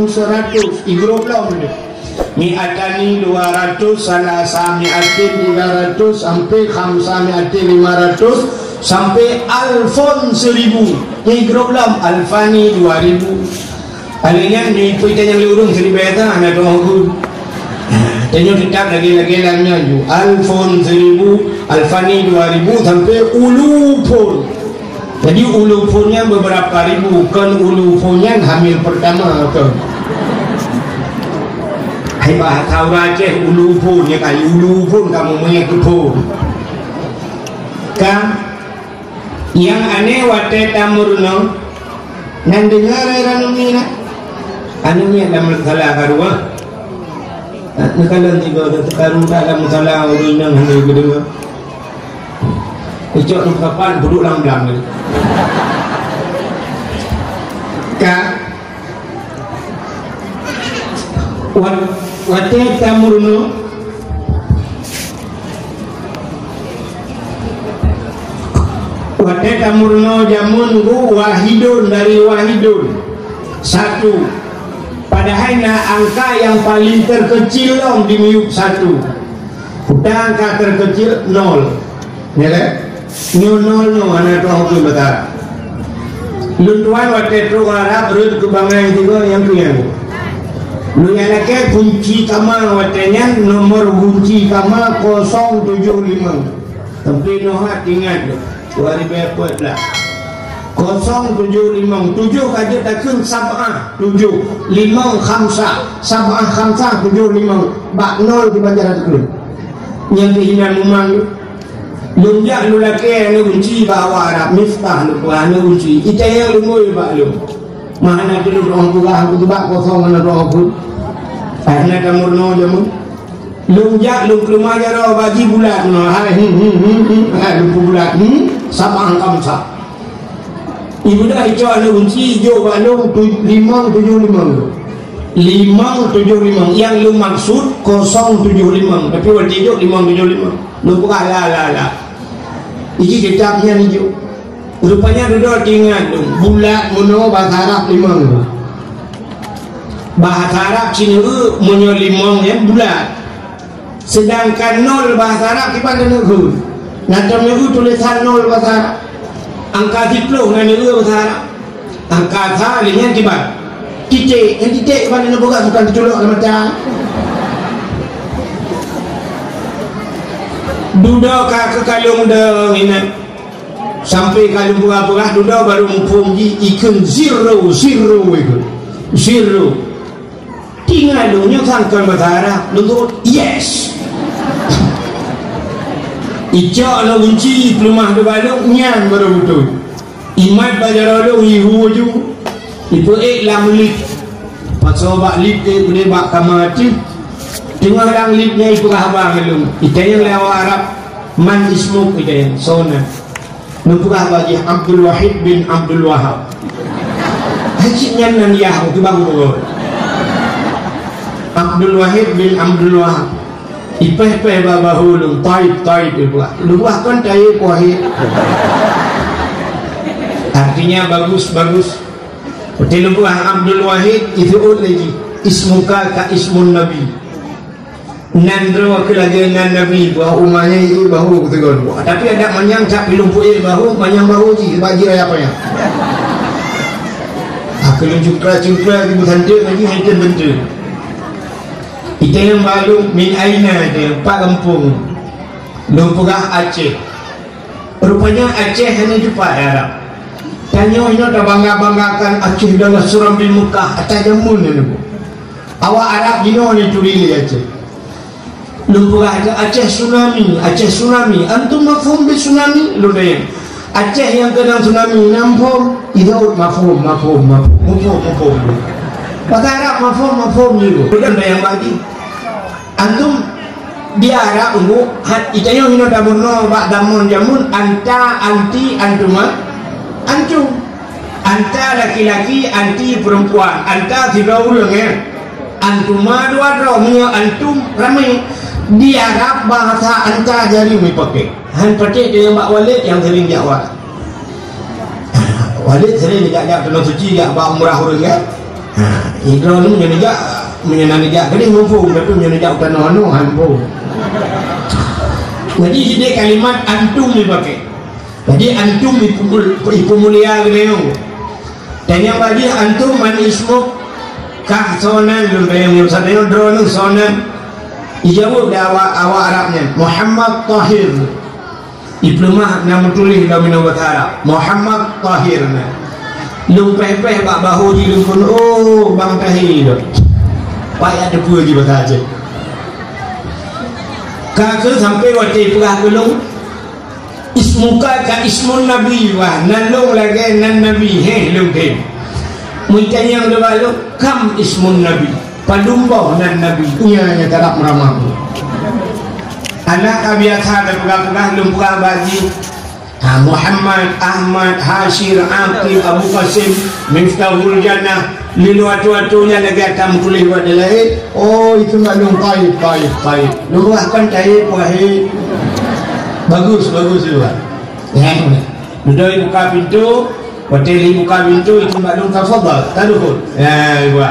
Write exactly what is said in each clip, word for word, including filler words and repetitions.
Seuratus, igrob lom deh. Mi'atani dua ratus, salasa mi'atin tiga ratus, sampai khamsa mi'atin lima ratus, sampai alfon seribu. Igrob lom, alfani dua ribu. Alèh nyan, di peue nyang lé ureueng seribu ta, hana tu'oh gu. Tanyoe teutap lagèe-lagèe lam nyan ju. Alfon seribu, alfani dua ribu, sampai ulufon. Jadi, ulufon nyan beberapa ribu, kon ulufon nyan hamil pertama, kon. Hai, bahasa ureueng Aceh, ulufon, ya kan, ulufon kamoe meunyo keu phon. Kan? Nyang aneh watèe tameurunoe, nyan deungö lé ureueng nyan. Anu nyan lam musala karu, ah. Neukalon tiga, teukaru dah lam musala ureueng nyan hana geudeungö. Icok reukapan peuduek lam blang tadi. Ka. Wat-, watèe tameurunoe, watèe tameurunoe jameun gu wahidun dari wahidun, satu. Padahai na angka nyang paleng terkeucil lom di miyueb satu. Peue angka terkeucil? Nol. Ya kan? Nyoe nol nyoe hana tu'oh keu bata. Lôn tuan watèe trok Arab rhot keu bangai tiga nyang keu nyang. Lôn nyang lakèe kunci kama watèe nyan, nomor kunci kama kosong tujoh limong. Tapi noh ingat lôn. Dua ribu empat belas. Kosong tujoh limong, tujoh ka jeuet takheun sab'ah, tujoh, limong khamsa, sab'ah khamsa tujoh limong, bak nol di banjaran takheun. Nyang keuh inan mumang lôn jak lôn lakèe aneuk gunci bak awak Arab, Miftah lôn peugah aneuk gunci, itanyong lôn ngui bak lôn. Mah na keuneuk lôn peugah aku bak kosong hana lôn peugah. Ai hana tameurunoe jameun. Lôn jak lôn keuleumah jaroe bak jih bulat meunoe, hai, hmm, hmm, hmm, hmm, hai, lôn peubulat, hmm, sab'ah khamsa. Ibudah icok aneuk gunci, ijok bak lôn tu-, limong tujoh limong. Limong tujoh limong. Nyang lôn maksud kosong tujoh limong. Tapi watèe ijok limong tujoh limong. Lôn peugah, "La, la, la." Iji kitab nyan ijok. Rupanya dudoe teuingat lôn, bulat meunoe bahasa Arab limong. Bahasa Arab sineuk meunyoe limong nyan bulat. Sedangkan nol bahasa Arab kiban taneuk kheun. Na tom nyoe tulisan nol bahasa Arab. Angka siplôh na neu bahasa Arab. Angka sa lé nyan kiban. Titék, nyan titék kiban taneuk peugah bukan teuculok lam mata. Dudoe ka keukalon dong inan. Sampai ka lôn peugah-peugah dudoe baru muphom jih ikheun zero, zero ikheun. Zero. Tinggai lôn nyoe sangkon bahasa Arab, lôn tu'ut, "Yes." Icok aneuk gunci peuleumah di balok nyan baru beutôi. Imat bak jaroe lôn ihu ju. Ipeuék lam lift. Pasoe bak lift ék udeb bak kama teuh. Teungoh lam lift nyan ipeugah haba ngon lôn. Itanyong lé awak Arab, "Man ismuk?" Itanyong, "Soe nan?" Neupeugah bak jih Abdul Wahid bin Abdul Wahab. Hai cit nyan nan yah, keu bang guru. Abdul Wahid bin Abdul Wahab. Ipéh-péh bak bahu lôn, Taib, Taib, ipeugah. Lôn peugah kon Taib Wahid. Artinya bagus, bagus. Watèe lôn peugah Abdul Wahid, itu'ut lé jih. Ismuka ka ismun Nabi. Nan droe keu lagèe nan Nabi, bak umat nyan ié bahu keu teugol. Tapi adak manyang that pilong peuék bahu, manyang bahu jih, bak jih raya panyang. Ah, keu lôn cungkra-cungkra di beusante ngaji hai tem benteue. Itanyong bak lôn, "Min aina?" Itanyong, "Pat gampông?" Lôn peugah, "Aceh." Rupanya Aceh hana jipat di Arab. Tanyoe inoe tabangga-banggakan Aceh dalam Serambi Mekah, ata jameun nyan. Awak Arab jinoe ni turi lé Aceh. Lôn peugah keu Aceh tsunami, Aceh tsunami. Antum mafhum bi tsunami? Lôn tanyong. Aceh nyang keunong tsunami, na mafhum? Idok mafhum, mafhum, mafhum. Mafhum, mafhum. Bahasa Arab mafhum, mafhum je. Bukan tanyong bagi. Antum di Arab, Unggu, hat, itanyong inoe tameurunoe bak damon jameun, anta, anti, antuma, antum. Anta laki-laki, anti perempuan. Anta sidroe ureueng, ya. Antuma dua droe, meunyoe antum ramé. Di Arab bahasa anta jarang jipake. Han patéh tanyong bak Walid nyang sering jak Arab. Walid sering jak-jak Tanah Suci, jak bak umrah ureueng, ya. Ha, idroe ni meunyoe neujak, meunyoe na neujak keudeh muphom, tapi meunyoe neujak u tanoh anoe, han muphom. Jadi, sideh kalimat antum dipakai. Jadi, antum ipumul-, ipumulia geutanyoe. Dan nyang bak jih, "Antum man ismuk?" Kah soe nan, lôn tanyong nyoe, sabe nyoe droeneuh soe nan. Ijaweueb lé awak, awak Arab nyan, "Muhammad Tahir." Ipeuleumah na meutuléh lam inoe bahasa Arab, "Muhammad Tahir" na. Lôn péh-péh bak bahô jih lôn phon, "Oh, Bang Tahir." Payah teupeue jih bahasa Aceh. Ka keuh sampai watèe peugah keu lôn, "Ismuka ka ismun Nabi," wah, nan lôn lagèe nan Nabi, heh, lôn tem. Meutanyong lé bak lôn, "Kam ismun Nabi?" Padum boh nan Nabi, nyan nyang karab meuramah. Aneuk ka biasa tapeugah-peugah lôn peugah bak jih. Ha, Muhammad, Ahmad, Hasyir, Aqil, Abu Qasim, Miftahul Jannah, lé lôn atu-atu nyan lagèe ka meutuléh bak dalail. Oh, itu maklum taib, taib, taib. Lôn peugah kon taib, wahid. Bagus, bagus juga. Ya, dudoe buka pintu, Watèe lheuh buka pintu, itu maklum tafadhal, tadkhul. Ya, ibu.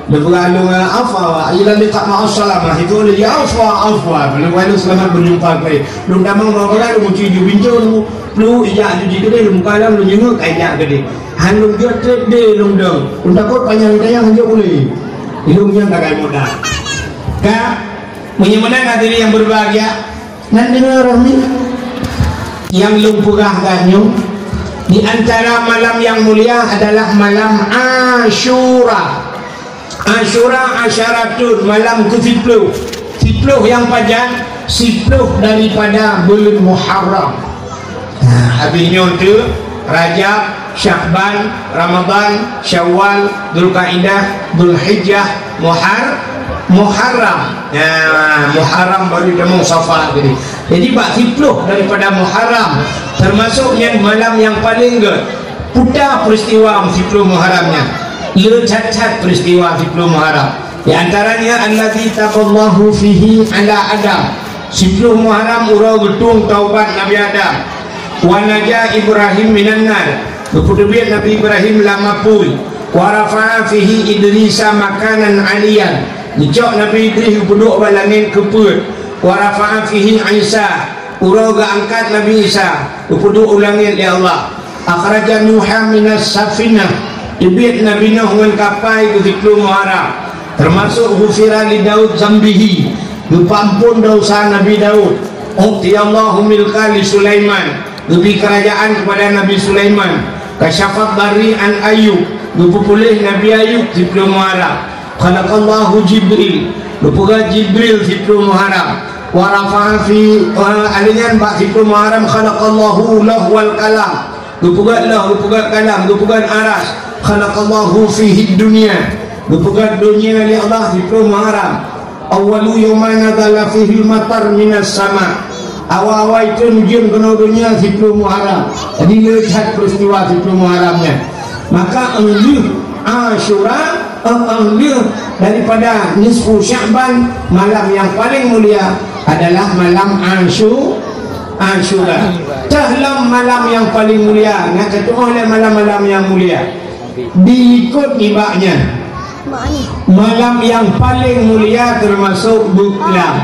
Lheuh buka pintu, "Afwa, ila liqa ma'as salamah." Itu lheuh, "Ya afwa, afwa." Lheuh buka pintu, "Selamat berjumpa kembali." Lôn tamong bak buka, lôn kunci ju pintu, lôn pluek ijak ju jih keudeh, lôn buka lam, lôn jenguk, ka ijak keudeh. Han lôn jeuet trép deh lôn dong. Lôn takot panyang tayang hanjeuet ulèe. Ilôn nyan tagai modal. Ka, meunyoe meunan hadirin yang berbahagia, Nan deungoe roh nyoe. Nyang lôn peugah geutanyoe, di antara malam nyang mulia adalah malam Asyura. Asyura asyaratun, malam keusiplôh. Siplôh nyang pajan, siplôh daripada buleuen Muharram. Nah, habéh nyoe teuh Rajab, Sya'ban, Ramadan, Syawal, Dzulkaidah, Dzulhijjah, Muhar-, Muharram. Ya, Muharram baru tamong Safar tadi. Jadi, bak siplôh daripada Muharram, termasuk nyan malam nyang paleng gèt. Peue ta peristiwa siplôh Muharram nyan? Le that-that peristiwa siplôh Muharram. Di antaranya, "Allazi taballahu fihi ala Adam." Siplôh Muharram uroe geutueng taubat Nabi Adam. "Wa naja Ibrahim minan nar." Geupeuteubiet Nabi Ibrahim lam apui. "Wa rafa'a fihi Idrisa makanan aliyan." Geucok Nabi Idris geupeuduek bak langét keu peuet. "Wa rafa'a fihi Isa." Uroe geuangkat Nabi Isa, geupeuduek u langét lé Allah. "Akhraja Nuha minas safinah." Teubiet Nabi Nuh ngon kapai keu siplôh Muharram. Termasuk ghufira li Daud zambihi. Geupeuampon desya Nabi Daud. "U'tiyallahu milka li Sulaiman." Geubri keurajaan keupada Nabi Sulaiman. "Kasyafad darri an Ayub." Geupeupuléh Nabi Ayub siplôh Muharram. "Khalaqallahu Jibril." Geupeugah Jibril siplôh Muharram. "Wa rafa'a fi," eh, alèh nyan bak siplôh Muharram, "Khalaqallahu Lauh wal Qalam." Geupeugah Lauh, geupeugah Qalam, geupeugah Aras. "Khalaqallahu fihi dunya." Geupeugah dunya lé Allah siplôh Muharram. "Awwalu yaumin nazala fihil matar minas sama." Awai-awai thôn ujeuen keunoe donya siplôh Muharram. Jadi, le that peristiwa siplôh Muharram nyan. Maka, 'oh lheueh Asyura, 'oh lheueh daripada nisfu Sya'ban, malam nyang paleng mulia adalah malam Asyu-, Asyura. Teuh lam malam nyang paleng mulia, na teutu'oh lé malam-malam nyang mulia. Diikot nibak nyan, malam nyang paleng mulia teumasok beuklam.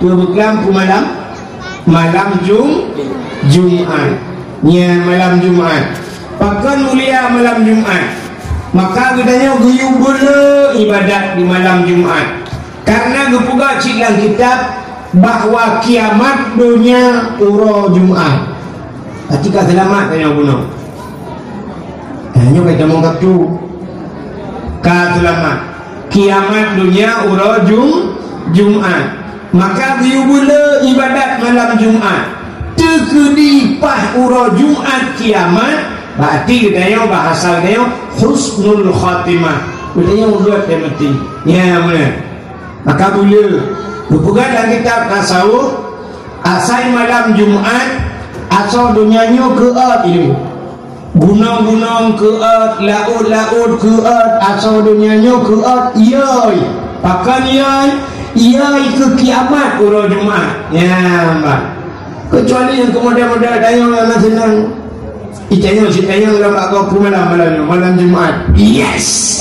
Peue beuklam peue malam? Malam Jum-, Jumat. Nyan malam Jumat. Pakon mulia malam Jumat? Maka geutanyoe geuyue beu le iébadat di malam Jumat. Karena geupeugah cit lam kitab bahwa kiamat donya uroe Jumat. Aci ka seulamat tanyoe bunoe. Tanyoe ka tamong kartu. Ka seulamat. Kiamat donya uroe Jum-, Jumat. Maka geuyue beu le iébadat malam Jumat. Teukeudi paih uroe Jumat kiamat, berarti geutanyoe bahasa geutanyoe husnul khatimah. Geutanyoe rhot dan meuti. Nyan meunan. Maka beu le, geupeugah lam kitab tasawuf, asai malam Jumat, asoe donya nyoe keuôt ilée. Gunong-gunong keuôt, laôt-laôt keuôt, asoe donya nyoe keuôt, iyoi. Pakon iyoi? Iyoi keu kiamat uroe Jumat. Nyan, bah. Keucuali nyang keu model-model tanyoe nyang na seunang. Itanyong, sitanyong lam agam peumalam malam nyoe, malam Jumat. Yes!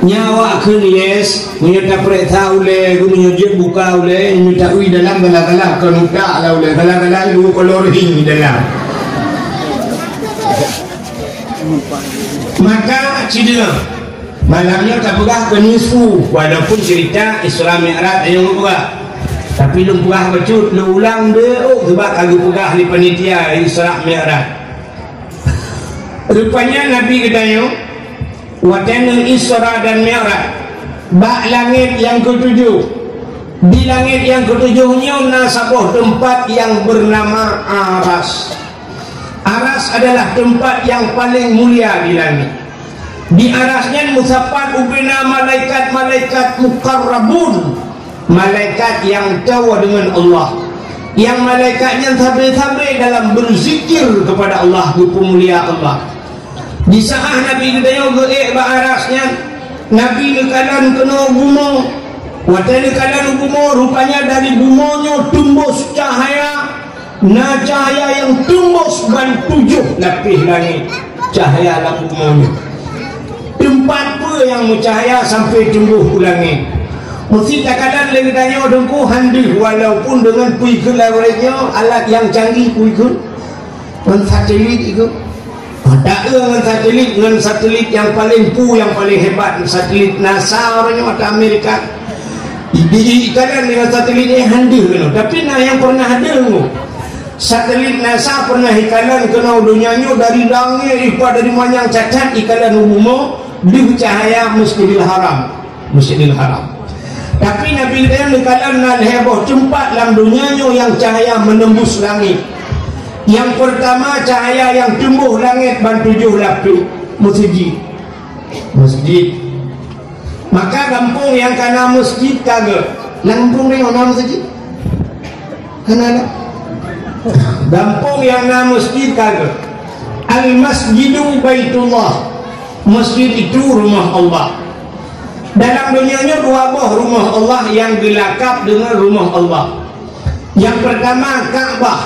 Nyan awak kheun yes, meunyoe tapeuriksa ulèe, meunyoe jeuet buka ulèe, meunyoe taui dalam galak-galak kon utak lah ulèe, galak-galak lu kolor hing dalam. Maka, cit deungoe, malam nyoe tapeugah keu nisfu, walaupun cerita Isra Mi'raj ayong peugah. Tapi lôn peugah bacut, lôn ulang deh, oh, sebab ka geupeugah lé panitia Isra Mi'raj. Rupanya Nabi geutanyoe, watèe ngon Isra dan Mi'raj, bak langèt nyang keutujoh. Di langèt nyang keutujoh nyoe na saboh teumpat nyang beunama Aras. Aras adalah teumpat nyang paleng mulia di langèt. Di Aras nyan meusapat ubena malaikat-malaikat muqarrabun. Malaikat nyang tawoe deungon Allah, nyang malaikat nyan sabe-sabe dalam beuzikir keupada Allah, geupeumulia Allah. Di saat Nabi geutanyoe geuék bak Aras nyan, Nabi neukalon keunoe u bumoe. Watèe neukalon u bumoe, rupanya dari bumoe nyoe teumbus cahya. Na cahya nyang teumbus ban tujoh lapéh langèt cahya lam bumoe nyoe. Teumpat peue nyang meucahya sampoe teumbus u langèt? Meusé takalon lé geutanyoe Teungku, han deuh, walaupun deungon peue kheun lawét nyoe, alat nyang canggih peue kheun, ngon satelit ikheun. Taeu ngon satelit, ngon satelit nyang paleng pu, nyang paleng hebat, satelit NASA uroe nyoe atau Amerika. Di, di, ikalon dengan satelit, eh, han deuh keunoe. Tapi na nyang pernah deuh nyoe. Satelit NASA pernah ikalon keunoe donya nyoe dari langèt, ipat dari manyang cacat, ikalon u bumoe, deuh cahya Masjidil Haram. Masjidil Haram. Tapi Nabi geutanyoe neukalon na lhèe boh teumpat lam donya nyoe nyang cahya menembus langèt. Nyang peurtama, cahya nyang teumbus langèt ban tujoh lapéh, meuseujid. Meuseujid. Maka gampông nyang ka na meuseujid ka geuh. Lam gampông tanyoe na meuseujid? Hana na. Gampông nyang na meuseujid ka geuh. Al-Masjidu Baitullah. Meuseujid itu rumoh Allah. Dalam donya nyoe dua boh rumoh Allah nyang geulakab deungon rumoh Allah. Nyang peurtama Ka'bah.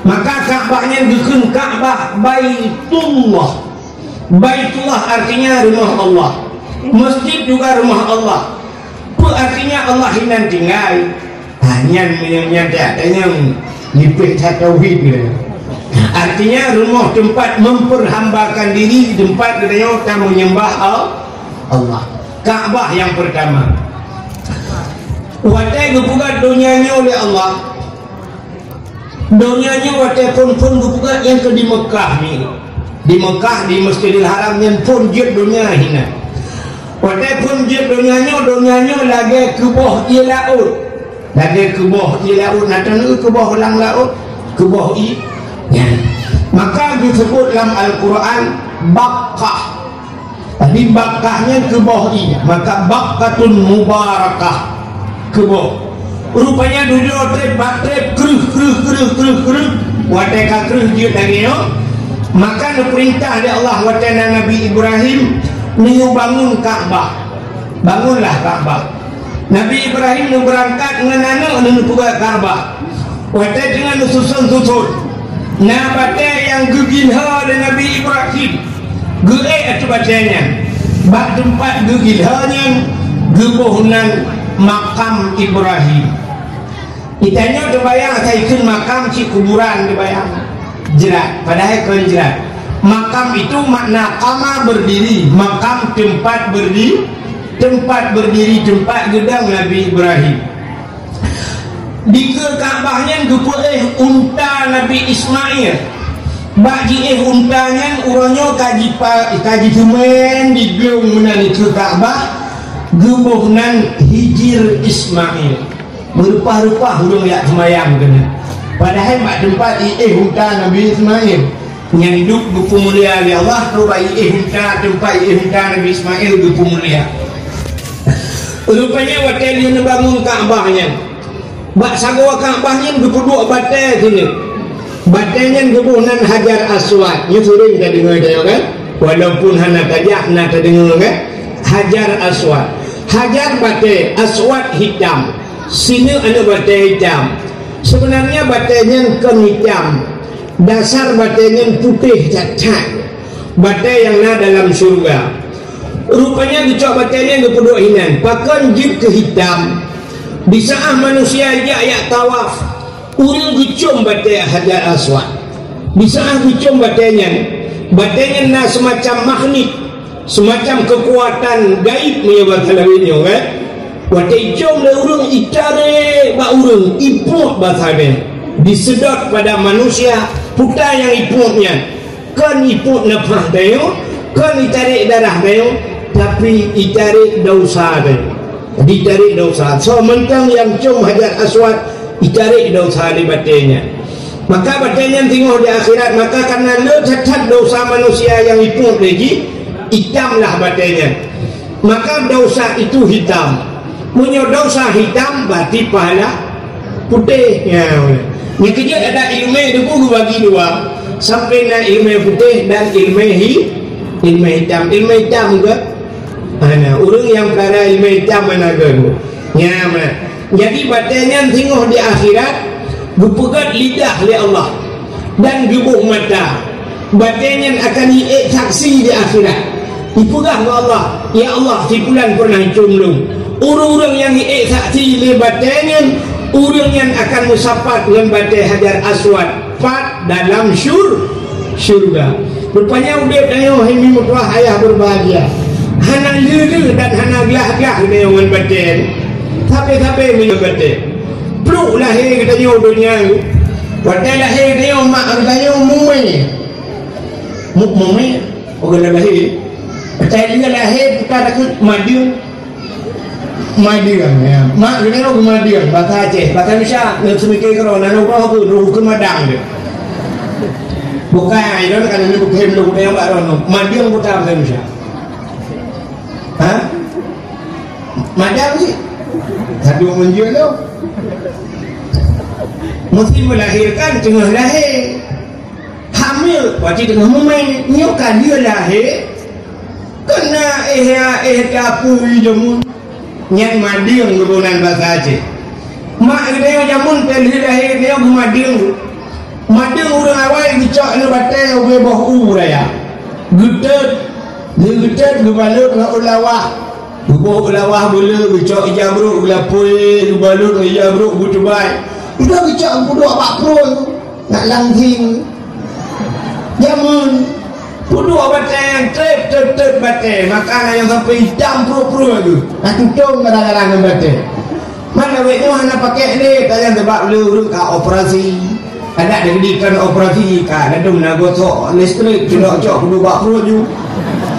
Maka Ka'bah nyan geukheun Ka'bah Baitullah. Baitullah artinya rumoh Allah. Meuseujid juga rumoh Allah. Peue artinya Allah hinan tinggai? Ha, nyan, nyan, nyan, nyan, nyan nipéh that tauhid gitu. Artinya rumoh teumpat memperhambakan diri, teumpat geutanyoe ka menyembah Al-, Allah. Ka'bah nyang peurtama. Watèe geupeugah donya nyoe lé Allah, donya nyoe watèe phon-phon geupeugah nyang keu di Mekah ni. Di Mekah, di Masjidil Haram nyan phon jeuet donya hinan. Watèe phon jeuet donya nyoe, donya nyoe lagèe keuboh ié laôt. Lagèe keuboh ié laôt, na taneuk keuboh lam laôt, keuboh ié. Nyan. Maka geuseubut lam Al-Quran Baqqah. Tapi Baqqah nyan keuboh ié, maka Baqqatun Mubarakah. Keuboh. Rupanya dudoe trép bak trép, kreuh, kreuh, kreuh, kreuh, kreuh. Watèe ka kreuh jeuet lagèe nyoe, maka neupeurintah lé Allah watèe na Nabi Ibrahim neuyue bangun Ka'bah. Bangunlah Ka'bah. Nabi Ibrahim neubeurangkat ngon aneuk neupeugöt Ka'bah. Watèe teungoh neususon-suson, na batèe nyang geugilhö lé Nabi Ibrahim. Geuék ateueh batèe nyan. Bak teumpat geugilhö nyan geuboh nan Makam Ibrahim. Geutanyoe teubayang asai kheun makam cit kuburan teubayang. Jrat, padahai kon jrat. Makam itu makna qama berdiri, makam tempat berdi-, tempat berdiri, tempat geudong Nabi Ibrahim. Dikeue Ka'bah nyan geupeuéh unta Nabi Ismail. Bak jiéh unta nyan uroe nyoe ka jipa-, ka jiteumèn di glông meunan dikeue Ka'bah, geuboh nan Hijir Ismail. Meureupah-reupah ureueng jak seumayang keunan. Padahai bak teumpat jiéh unta Nabi Ismail. Nyan duek geupeumulia lé Allah, trok bak jiéh unta, teumpat jiéh unta Nabi Ismail geupeumulia. Rupanya watèe lheueh neubangun Ka'bah nyan, bak sagoe Ka'bah nyan geupeuduek batèe sineuk. Batèe nyan geuboh nan Hajar Aswad. Nyoe seuring tadeungoe tanyoe kan? Walaupun hana tajak na tadeungoe kan? Hajar Aswad. Hajar batèe, aswad hitam. Sineuk aneuk batèe hitam. Sebenarnya batèe nyan kon hitam. Dasar batèe nyan putéh that-that. Batée nyang na dalam syeuruga. Rupanya geucok batée nyan geupeuduek hinan. Pakon jeuet keu hitam? Di saat manusia jak, jak tawaf, ureuëng geucom batée Hajar Aswad. Di saat geucom batée nyan, batée nyan na seumacam magnet, seumacam keukuatan gaib meunyoe basa Laweue nyoe, kan? Watée icom lé ureuëng, itarek bak ureuëng, ipuek basa nyan. Diseudot pada manusia, peue nyang ipuek nyan. Kon ipuek nafah tanyoe, kon itarek darah tanyoe, tapi itarek desya tanyoe. Ditarek desya. Soe mantong nyang com Hajar Aswad, itarek desya lé batée nyan. Maka batée nyan singoh di akhirat, maka kareuna le that-that desya manusia nyang ipuek lé jih, itamlah batée nyan. Maka desya itu hitam. Meunyoe desya hitam, berarti pahala putéh. Ya, nyan keuh jeuet ada ileumé debu geubagi dua, sampai na ileumé putéh dan ileumé hi-, ileumé hitam. Ileumé hitam ke? Hana. Ureuëng nyang peukara ileumé hitam hana ke? Nyan, nah. Jadi, batée nyan singoh di akhirat, geupeugét lidah lé Allah dan geuboh mata. Batée nyan akan iék saksi di akhirat. Ipeugah bak Allah, "Ya Allah, si pulan pernah icom lôn." Ureuëng-ureuëng nyang iék saksi lé batée nyan, ureuëng nyan akan meusapat ngon batée Hajar Aswad pat dalam syur-, syeuruga. Rupanya udeb tanyoe hai meutuah ayah berbahagia. Hana leuh-leuh dan hana glah-glah tanyoe ngon batée. Sabe-sabe meunyoe batée. Pluek lahé geutanyoe donya. Watée lahé geutanyoe mak geutanyoe mumé. Mu-, mumé, oh, geutanyoe lahé. Watée lheueh lahé, bukan takheun madeueng. Madeueng, ya. Mak geutanyoe geumadeueng, basa Aceh, basa Indonesia, ngon seumike keudroe, na nurôh keu, nurôh keu madang dia. Bukan, itu kan ini bukan, bukan yang baru, no. Madeueng bukan basa Indonesia. Ha? Madang sih. Satu menjual tu. Mesti melahirkan tengah lahir. Hamil, watée teungoh mumé, nyoe ka lheueh lahé, keuneuk éh, éh tapui jameun. Nyan madeueng geuboh nan basa Aceh. Mak geutanyoe jameun ka lheueh lahé, nyoe geumadeueng. Madeueng ureuëng awai geucok ngon batée ubé boh u raya. Geutot, lheueh geutot geubalot ngon ulawah. Geuboh ulawah beuleu, geucok ija brok, geulapui, geubalot ngon ija brok, geutubai. Udah geucok geuduek bak pruet. Nak langsing. Jameun. Peuduek batée, treb, treb, treb batée. Maka na nyang sampai itam pruet-pruet tu. Na tutong gara-gara ngon batée. Mana wék nyoe hana pakai lé, tanyong sebab le ureuëng ka operasi. Adak digedikan operasi, ka ladom na gosok listrik, cok-cok peuduek bak pruet ju.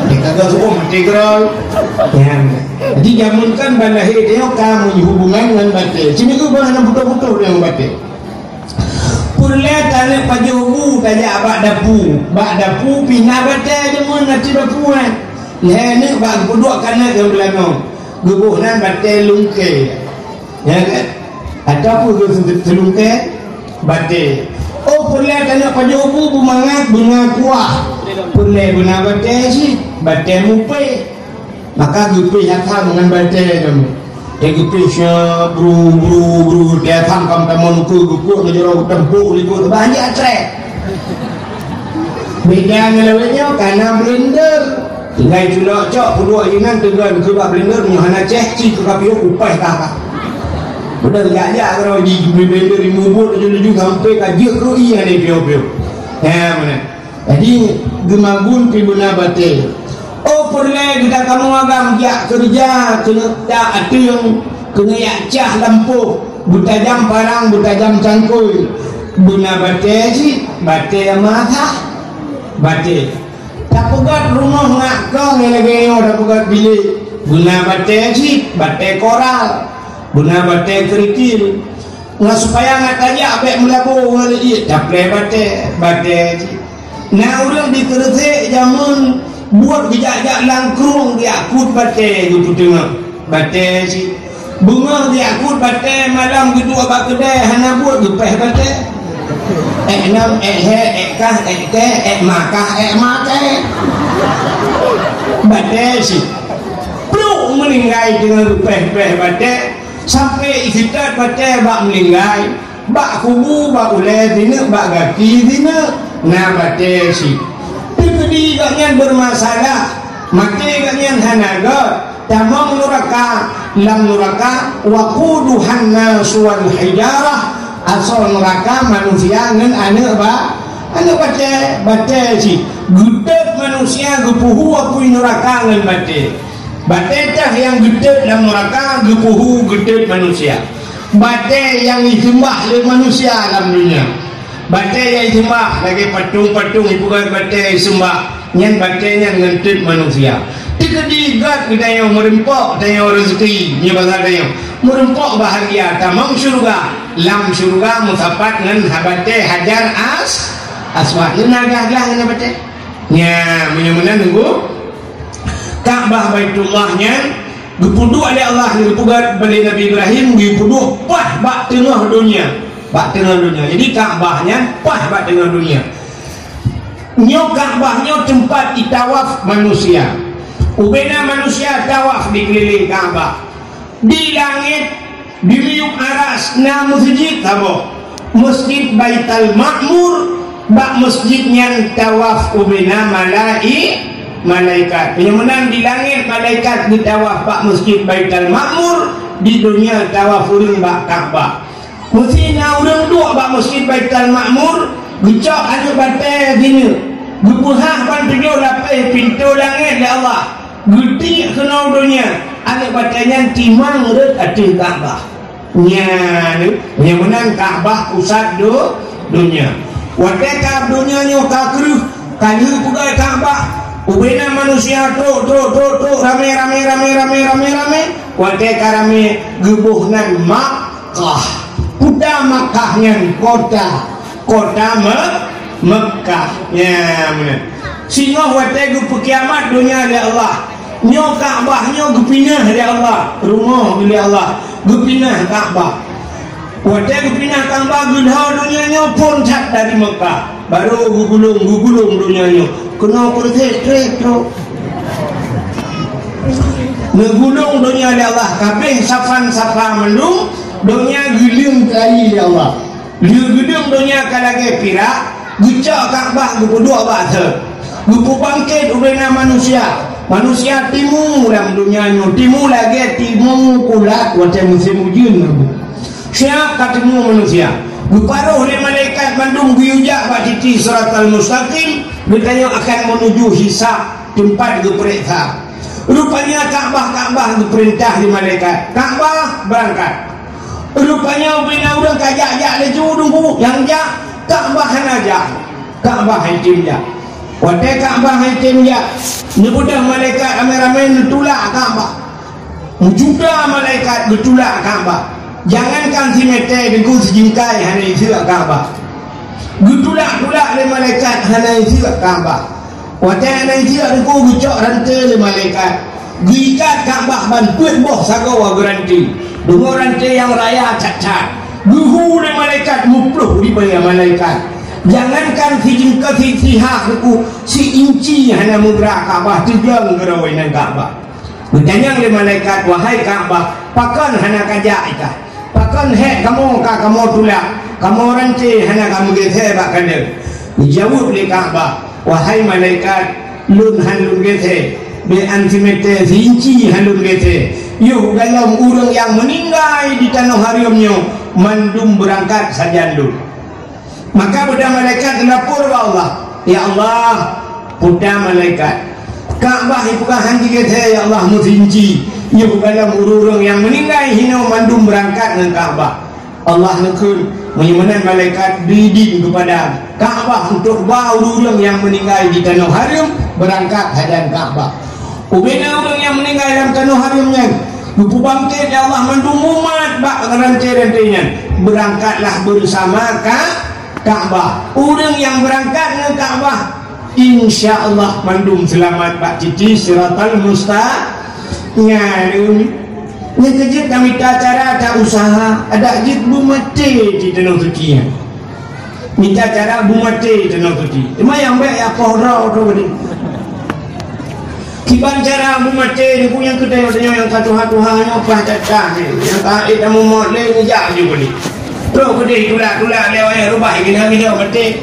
Dia kagak suruh mati gerang. Ya. Jadi jameun kan ban lahé dia ka hubungan ngon batée. Sini tu ban hana beutôi-beutôi dengan batée. Peureulée taneuk pajoh bu tajak bak dapu. Bak dapu pih na batée jameun ateueh dapu nyan. Lhée neuk bak geupeuduek keuneuk nyang beulanong. Geuboh nan batée lungkée. Ya kan? Atawa geu-, seulungkée batée. Oh, peureulée taneuk pajoh bu beumangat beuna kuah. Peureulée beuna batée cit, batée mupée. Maka geupéh asam ngon batée nyan. Dia geupéh siap, bru, bru, bru, dia asam kam tamong keu geupok ngeujorong teumpok likot banyak trek. Beda ngon lawét nyoe kana blender. Tinggai culok cok peuduek inan teugon keu bak blender nyoe hana ceh ci keu kapiôh upai taha. Beudôh jak-jak keudroe di blender di mubot laju-laju sampai ka jeuet keu ié hana piôh-piôh. Ha, meunan. Jadi, geumagun pih beuna batée. Oh, peureulée geutanyoe agam jak keureuja, keuneuk jak ateueng, keuneuk jak cah lampôh, beutajam parang, beutajam cangkôi. Beuna batée cit, batée masa. Batée. Tapeugét rumoh ngat kong nyang lagée nyoe tapeugét bilék. Beuna batée cit, batée koral. Beuna batée keurikil. Ngon supaya ngat tajak bék meulaboh ngon ié taplée batée, batée cit. Na ureuëng di Keureusek jameun buet geujak-jak lam krueng geujak kut batée geupeuteungoh, batée cit. Beungoh geujak kut batée malam geuduek bak keudée hana buet geupéh batée. Ék nam, ék hé, ék kah, ék kée, ék makah, ék makée. Batée cit. Pluek meuninggai teungoh geupéh-péh batée. Sampai iseutôt batée bak meuninggai, bak kubu, bak ulée sineuk, bak gaki sineuk, na batée cit. Teukeudi Gobnyan bermasalah, maté gobnyan hana göt, tamong nuraka, lam nuraka, waquduhan nasu wal hijarah, asoe nuraka manusia ngon aneuk ba-, aneuk batée, batée cit. Geutot manusia geupeuhu apui nuraka ngon batée. Batée teuh nyang geutot lam nuraka geupeuhu geutot manusia. Batée nyang jiseumbah lé manusia lam dunia. Batée nyang jiseumbah lagée patong-patong, ipeugét batée jiseumbah, nyan batée nyan ngon tot manusia. Teukeudi gét geutanyoe meureumpok tanyoe rezeki, nyoe basa tanyoe. Meureumpok bahagia tamong syeuruga. Lam syeuruga meusapat ngon ha-, batée Hajar As-, Aswad. Nyan na glah-glah ngon batée. Nya, meunyoe meunan nunggu Ka'bah Baitullah nyan geupeuduek lé Allah, geupeubuet lé Nabi Ibrahim, geupeuduek paih bak teungoh donya. Bak teungoh donya. Jadi Ka'bah nyan paih bak teungoh donya. Nyoe Ka'bah nyoe teumpat jitawaf manusia. Ubena manusia tawaf dikeulileng Ka'bah. Di langét, di miyueb aras na meuseujid saboh. Meuseujid Baitul Ma'mur, bak meuseujid nyan tawaf ubena malai-, malaikat. Meunyoe meunan di langét malaikat geutawaf bak meuseujid Baitul Ma'mur, di donya tawaf ureuëng bak Ka'bah. Meusti na ureuëng duek bak meuseujid Baitul Ma'mur, geucok aneuk batée sineuk, geupeuhah ban tujoh lapéh pintoe langét lé Allah. Geutiek keunoe donya, aneuk batée nyan timang rhot ateueh Ka'bah. Nyan, nyang meunan Ka'bah pusat do-, donya. Watée ka donya nyoe ka kreueh, ka lheueh peugét Ka'bah, ubena manusia trok, trok, trok, trok, ramé, ramé, ramé, ramé, ramé, ramé. Watée ka ramé, geuboh nan Makkah. Kota Makkah nyan kota. Kota Me-, Mekah. Ya, beuna. Singoh watée geupeukiamat donya lé Allah. Nyoe Ka'bah nyoe geupinah lé Allah. Rumoh lé Allah. Geupinah Ka'bah. Watée geupinah Ka'bah geulhô donya nyoe phon that dari Mekah. Baru geugulong, geugulong donya nyoe. Keunoe peureuseh trek trok. Neugulong donya lé Allah. Kabeh safan-safa mandum donya geuleueng keu lé Allah. Lheueh geudong donya ka lagée pirak, geucok Ka'bah geupeuduek bak thon. Geupeubangkét ubena manusia. Manusia timu lam donya nyoe, timu lagée timu kulat watée musém ujeuen. Siap ka timu manusia. Geuparoh lé malaikat mandum geuyue jak bak titi Siratal Mustaqim, geutanyoe akan meunuju hisab, teumpat geupeuriksa. Rupanya Ka'bah, Ka'bah geupeurintah lé malaikat, "Ka'bah, beurangkat." Rupanya ubena ureuëng ka jak-jak laju, dungku nyang jak, Ka'bah hana jak. Ka'bah han tem jak. Watée Ka'bah han tem jak, neubeudôh malaikat ramé-ramé neutulak Ka'bah. Meujuta malaikat geutulak Ka'bah. Jangankan simeté, dungku sijingkai hana jiseuk Ka'bah. Geutulak-tulak lé malaikat hana jiseuk Ka'bah. Watée hana jiseuk, dungku geucok ranté lé malaikat. Geuikat Ka'bah ban peuet boh sagoe geuranté. Deungon ranté nyang raya that-that. Geuhu lé malaikat, meuploh ribée malaikat. Jangankan sijeungkot si-, sihah, dungku, si-inci hana meubra Ka'bah, teudong geurawai nan Ka'bah. Geutanyong lé malaikat, "Wahai Ka'bah, pakon hana kajak ita? Pakon hék kamoe ka kamoe tulak? Kamoe ranté hana kamoe geusé bak kandeueng?" Geujaweueb lé Ka'bah, "Wahai malaikat, lôn han lôn geusé, bèk an simeté si-inci han lôn geusé. Yoh gohlom ureuëng nyang meuninggai di tanoh hareuem nyoe mandum beurangkat sajan lôn." Maka beudôh malaikat geulapor bak Allah, "Ya Allah, peue ta malaikat, Ka'bah ipeugah han jigeusé, ya Allah, meusinci, yoh gohlom ureuëng-ureuëng nyang meuninggai hinoe mandum beurangkat ngon Ka'bah." Allah neukheun, meunyoe meunan malaikat bri idin keupada Ka'bah untuk ba ureuëng-ureuëng nyang meuninggai di tanoh hareuem beurangkat sajan Ka'bah. Ubena ureuëng nyang meuninggai lam tanoh hareuem nyan geupeubangkét lé Allah mandum umat bak ranté-ranté nyan. Beurangkatlah beurasama ka Ka'bah. Ureuëng nyang beurangkat ngon Ka'bah, insya Allah mandum seulamat bak titi Siratal Mustaqim. Nyan, nyan keuh jeuet tamita cara ta-useuha, adak jeuet beumaté di tanoh suci nyan. Mita cara beumaté tanoh suci. Teuma nyang bèk ya poh droe tu tadi. Kiban cara beumaté, dungku nyang keu tanyoe-tanyoe nyang ka tuha-tuha nyoe, paih that-that nyoe. Nyang ka ék tamumot lé, neujak ju keudéh. Troh keudéh tulak-tulak lé wayah rubah, gina-gina maté.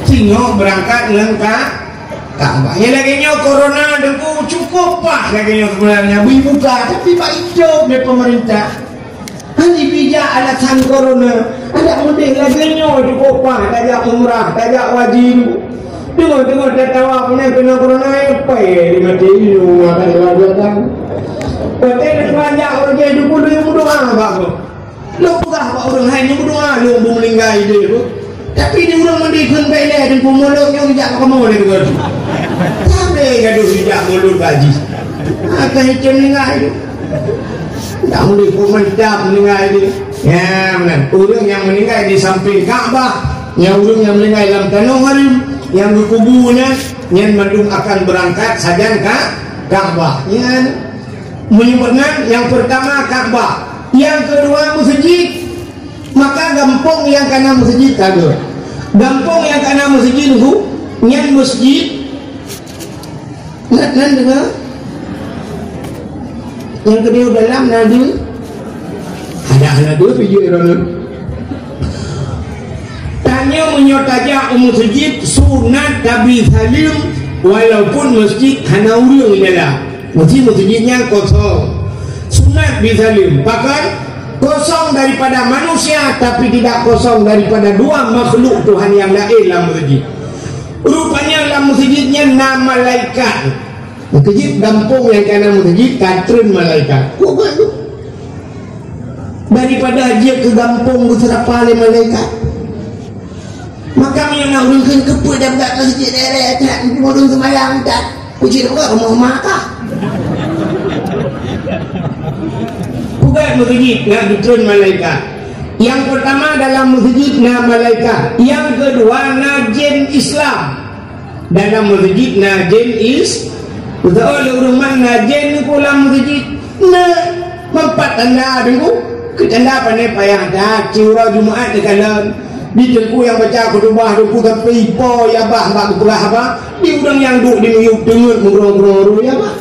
Singoh beurangkat ngon Ka-, Ka'bah. Nyang lagèe nyoe corona, Teungku, cukup paih lagèe nyoe sebenarnya. Bri buka, tapi bak itôb lé pemerintah. Hana jibijak alasan corona. Adak meudéh lagèe nyoe cukup paih, tajak umrah, tajak haji. Teungoh-teungoh tatawaf, nyan keunoe corona, eh, pai di maté nyoe, akan lagèe nyan. Watèe na banyak ureueng jai dukun, meudoa bak Lôn peugah bak ureueng hai nyoe meudoa lôn beu meuninggai idéh tu. Tapi di ureueng mandum kheun bèk lé, Teungku, mulod nyoe jak kamoe lé, Teungku. Sampai gadoh jak mulod bak jih. Akan itu meuninggai tu. Tak boleh pun mantap meuninggai tu. Ya, meunan. Ureueng nyang meuninggai di samping Ka'bah, nyang ureueng nyang meuninggai lam tanoh haram, nyang geukubu nyan, nyan mandum akan beurangkat sajan ka Ka'bah. Nyan Meunyoe meunan, nyang peurtama Ka'bah, nyang keudua meuseujid. Maka gampông nyang kana meuseujid ka geuh. Gampông nyang kana meuseujid hu, nyan meuseujid. Nan, nan deungö? Nyang keudua dalam na deuh? Ada, na deuh pijôh droeneuh. Tanyoe meunyoe tajak u meuseujid, sunat tabi saleuem, walaupun meuseujid hana ureueng di dalam. Meuseujid-meuseujid nyan kosong. Sunat bi saleuem. Pakon? Kosong daripada manusia, tapi tidak kosong daripada dua makhluk Tuhan yang lain lam meuseujid. Rupanya lam meuseujid nyan na malaikat. Meuseujid gampông nyang kana meuseujid ka treun malaikat. Kok buet tu? Daripada jeuet keu gampông geuseurapa lé malaikat. Maka meunyoe na ureueng kheun keupeue dan bak meuseujid lé-lé that, ureueng seumayang that, keucit buka rumoh maka. Peugah meuseujid ngon geutreun malaikat. Nyang peurtama dalam meuseujid na malaikat, nyang keudua na jén Islam. Dalam meuseujid na jén is, beutôi lé ureueng man na jén ku lam meuseujid. Na, meupat tanda Teungku. Keu tanda pane payah that, siuroe Jumaat neukalon. Di Teungku nyang baca khutubah Teungku sampai ipo ya bah bak geupeugah haba. Di ureueng nyang duek di miyueb teungeut meurong-rong ya bah.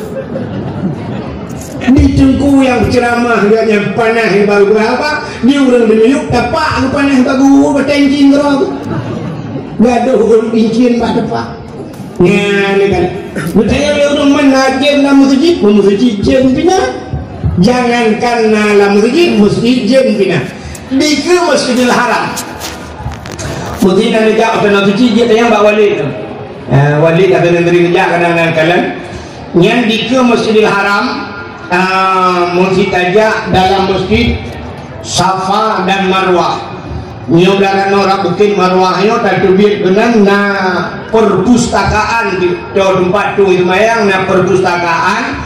Di Teungku nyang ceuramah geuh nyan panas bak geupeugah haba. Di ureueng di miyueb tapak geupanas bak geuh bateng jin keudroe. Gadoh ureueng incin bak tapak. Nyan kan. Beutanyong lé ureueng man na jén lam meuseujid, meuseujid jén pih na. Jangankan na lam meuseujid, meuseujid jén pih na. Dikeue Masjidil Haram. Meuseujid na neujak u Tanah Suci, jeuet tanyong bak Walid tu. Ah, Walid atau Negeri Rejak kadang-kadang kalon. Nyan dikeue Masjidil Haram, ah, meuseujid tajak dalam meuseujid Safa dan Marwah. Nyoe blah kanoe rab Bukét Marwah nyoe tateubiet keunan na perpustakaan di, di teumpat tueng seumayang na perpustakaan,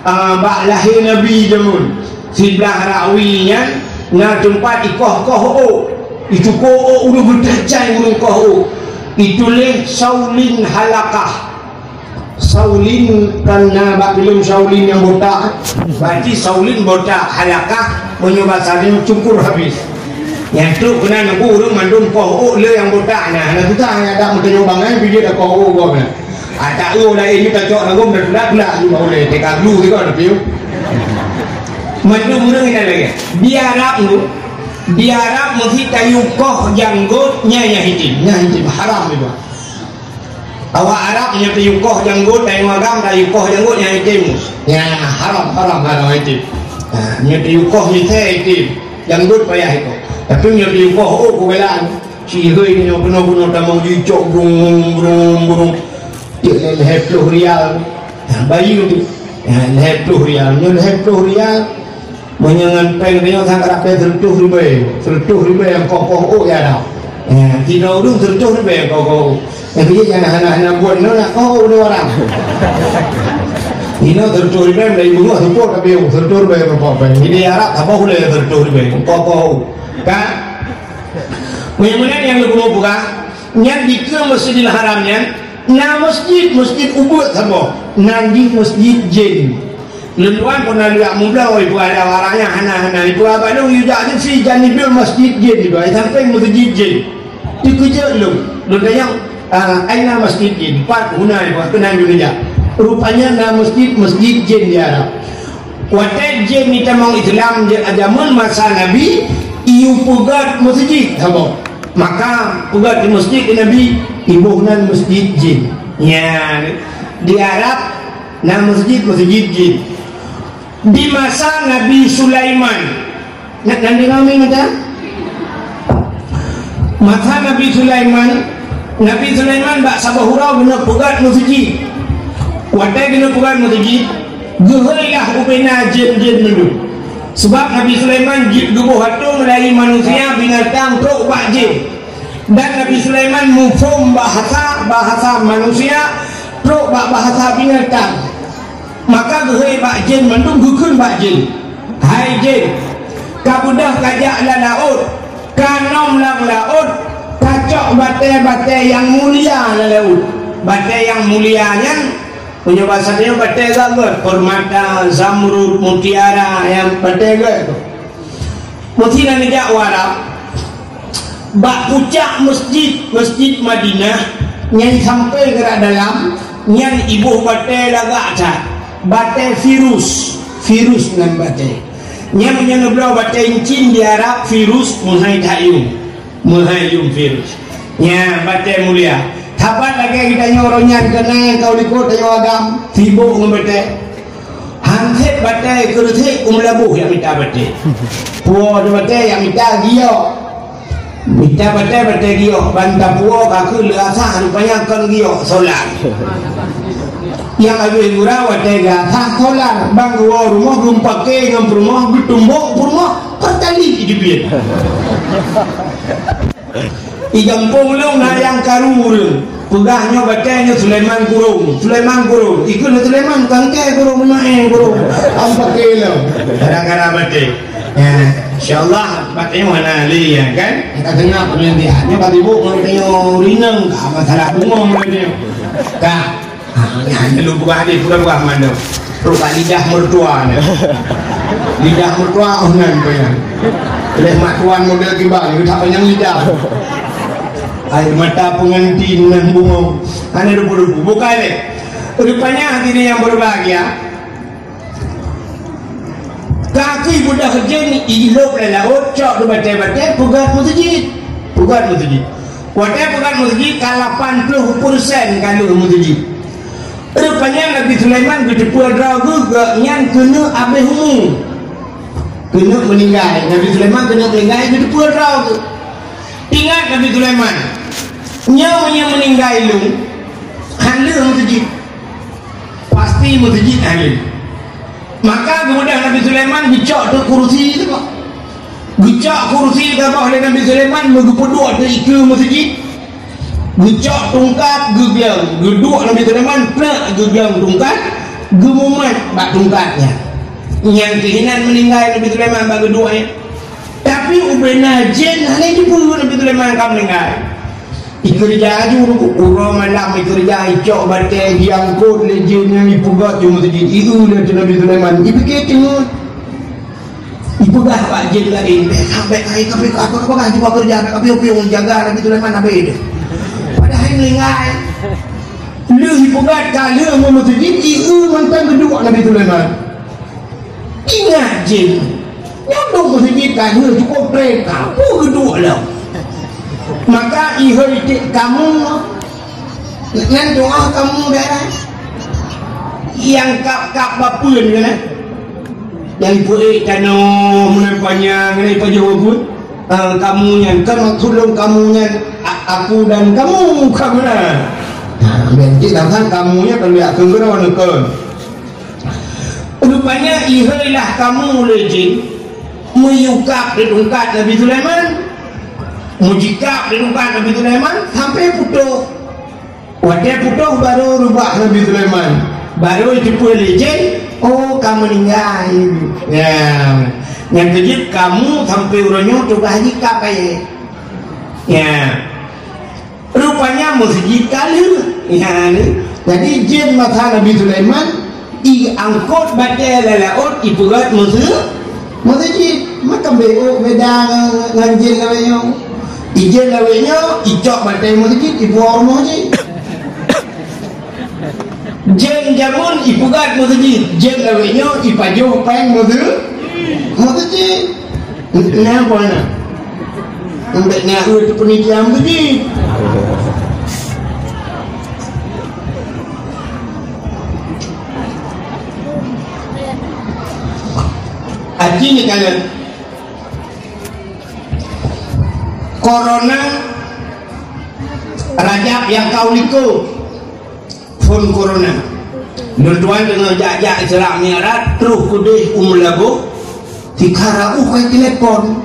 ah, bak lahé Nabi jameun. Siblah rawi nyan na teumpat ikoh-koh ôk, itukoh ôk ureueng beutacai ureueng koh ôk. Ituléh Shaolin Halakah. Shaolin kan na bak filem Shaolin nyang botak, berarti Shaolin botak, halakah meunyoe basa nyoe cukur habis. Nyang trok keunan Teungku ureueng mandum koh ôk le nyang botak nyan, hana susah nyang dak meuteunyoe bangai pih jeuet dak koh ôk gob nyan. Ata eu laén nyoe tacok ragom dan tulak-tulak ju bak ulèe, teuka glu sigoe tapi. Mandum ureueng inan lagèe. Di Arab tu, di Arab meusi tayue koh janggot nyan nyang item, nyang item haram itu. Awak Arab nyoe tayue koh janggot, tanyoe agam tayue koh janggot nyang item. Nyan haram, haram, haram item. Ha, nyoe tayue koh misé item, janggot payah ikoh. Tapi nyoe tayue koh ôk kubelan. Sihôi nyoe bunoe-bunoe tamong jicok brung, brung, brung. Cek lé lhèe ploh rial. Ha, bayeue tu. Ha, lhèe ploh rial. Nyoe lhèe ploh rial. Meunyoe ngon péng tanyoe sang karab péng seureutôh ribèe, seureutôh ribèe nyang koh-koh ôk ya dah. Eh, sidroe ureueng seureutôh ribèe nyang koh-koh ôk. Nyang keu jih nyang hana-hana buet nyoe nak koh ôk ureueng orang. Inoe seureutôh ribèe meulayeue beungoh seupôt tapi seureutôh ribèe nyang koh péng. Jadi Arab saboh ulèe seureutôh ribèe nyang koh-koh ôk. Kan? Meunyoe meunan nyang lôn peugah, nyan dikeue Masjidil Haram nyan, na masjid, masjid ubeut saboh. Nan jih masjid jén. Lôn tuan pernah lihat mubloe ibu ada orang yang hana-hana ibu abang lôn yujak di si janibil masjid jin ibu ai sampai masjid jin. Dikeujot lôn, lôn tanyong, ah, aina masjid jin? Pat guna ibu keunan Indonesia. Rupanya na masjid, masjid jin di Arab. Watèe jin ni tamong Islam di zaman masa Nabi, iyu peugöt masjid saboh. Maka peugöt di masjid di Nabi, iboh nan masjid jin. Nyan, di Arab na meuseujid, meuseujid jih. Di masa Nabi Sulaiman, na, na deungoe mita? Masa Nabi Sulaiman, Nabi Sulaiman bak saboh uroe geuneuk peugöt meuseujid. Watèe geuneuk peugöt meuseujid, geuhôi lah ubena jén-jén mandum. Sabab Nabi Sulaiman jeuet geuboh ateueng dari manusia, binatang, trok bak jén. Dan Nabi Sulaiman muphom bahasa, bahasa manusia, trok bak bahasa binatang. Maka geuhôi bak jén mandum, geukheun bak jén, "Hai jén, ka beudôh kajak lam laôt, kanom lam laôt, kacok batèe-batèe nyang mulia lam laôt." Batèe nyang mulia nyan, meunyoe basa tanyoe batèe gagah, permata, zamrud, mutiara, nyang batèe gagah tu. Meusti na neujak u Arab, bak pucak meuseujid, Meuseujid Madinah, nyan sampoe keurak dalam, nyan iboh batèe lagak that, batèe virus, virus nan batèe. Nyan meunyoe neubloe batèe incin di Arab, virus meuhai that yum, meuhai yum virus. Nyan batèe mulia. Saban lagèe geutanyoe uroe nyan keunan ka u likot tanyoe agam, sibok ngon batèe. Han sép batèe keureutek u Meulaboh jak mita batèe. Puwoe di batèe jak mita giok. Mita batèe, batèe giok. Ban tapuwoe ka keuh lheuh asar, rupanya kon giok, solar. Nyang habéh gura watèe geuasah solar, ban geuwoe rumoh geupakè ngon peurumoh, geutumbok peurumoh, Pertalite jeubiet. Di gampông lôn na nyang karu ureueng. Peugah nyoe batèe nyoe Sulaiman Gurông. Sulaiman Gurông. Ikheun lé Sulaiman, "Kangkè Gurông, maén Gurông." Ampak lom. Gara-gara batèe. Ya, insyaallah batèe nyoe hana lé, ya kan? Ka seungab lé dia. Nyoe ka sibok ngon tanyoe rineng, ka masalah bungong lé dia. Ka. Ha, nyan lôn peugah deh, peugah-peugah mandum. Trok bak lidah mertua nyan. Lidah mertua, oh, nan payah. Leh mak tuan model kiban, geutak panyang lidah. Air mata pengantin nan bungong. Hana debu-debu. Bukan, eh. Rupanya hadirin yang berbahagia, ka keuh beudôh jén ilop lam laôt, cok di batèe-batèe, peugöt meuseujid. Peugöt meuseujid. Watèe peugöt meuseujid, ka lapan ploh persen ka lheueh meuseujid. Rupanya Nabi Sulaiman geuteupeue droe geuh, gobnyan keuneuk abéh umu. Keuneuk meuninggai. Nabi Sulaiman keuneuk meuninggai, geuteupeue droe geuh. Ingat Nabi Sulaiman, nyoe meunyoe meuninggai lôn, han lheueh meuseujid. Pasti meuseujid han lheueh. Maka geubeudôh Nabi Sulaiman geucok teuk kurusi teuh. Geucok kurusi saboh lé Nabi Sulaiman, meugeupeuduek teuk ikeue meuseujid. Geucok tungkat, geugleueng, geuduek Nabi Sulaiman, plak geugleueng tungkat, geumumat bak tungkat nyan. Nyan keuh inan meuninggai Nabi Sulaiman bak geuduek nyan. Tapi ubena jén hana jiteupeue Nabi Sulaiman ka meuninggai. Ikeureuja laju, uroe malam ikeureuja, icok batèe, iangkot lé jén nyan, ipeugöt u meuseujid, ieu lé Nabi Sulaiman, ipike teungeut. Ipeugah bak jén laén, "Bèk, bèk, hai, ka pi, ka pi, ka pi, cuba keureuja, ka piôh-piôh jaga Nabi Sulaiman habéh." Padahai meuninggai. Lheueh ipeugah ka lheueh u meuseujid, ieu mantong geuduek Nabi Sulaiman. Ingat jén, nyoe dong meuseujid ka lheueh cukôp trép, ka peue geuduek lom. Maka ihôi tiek kamu, nyan doa kamu dah. Nyang kap-kap bapeuen keunan. Nyang peuék tanoh meunan panyang, nyang ipajoh buet. Ah, kamu nyan, kan maksud lôn kamu nyan, a-, aku dan kamu, kamu na. Ha, ben cit lam san kamu nyan, kan biak keungeurau neukon. Rupanya ihôi lah kamu lé jén, meuyue kab di tungkat Nabi Sulaiman. Meujikab di tungkat Nabi Sulaiman, sampai putôh. Watèe putôh barô reubah Nabi Sulaiman. Barô jiteupeue lé jén, oh, ka meuninggai. Ya. Nyang keujeuet kamu sampoe uroe nyoe tugaih jih ka kayèe. Ya. Rupanya meuseujid ka lheueh. Ya, ni. Jadi jén masa Nabi Sulaiman, iangkot batèe lam laôt, ipeugöt meuseu-, meuseujid. Maka beuôt beda ngon, ngon jén lawét nyoe. Ijén lawét nyoe, icok batèe meuseujid, ipuwoe rumoh jih. Jén jameun ipeugöt meuseujid, jén lawét nyoe ipajoh péng meuseu-, meuseujid. Nyan peue na? Bèk na eu teupeunitia meuseujid. Haji ni kalian. Corona Rajab nyang ka u likôt. Phôn corona. Lôn tuan deungon jak-jak Isra Mi'raj, troh keudeh u Meulaboh, tika raôh kai telepon.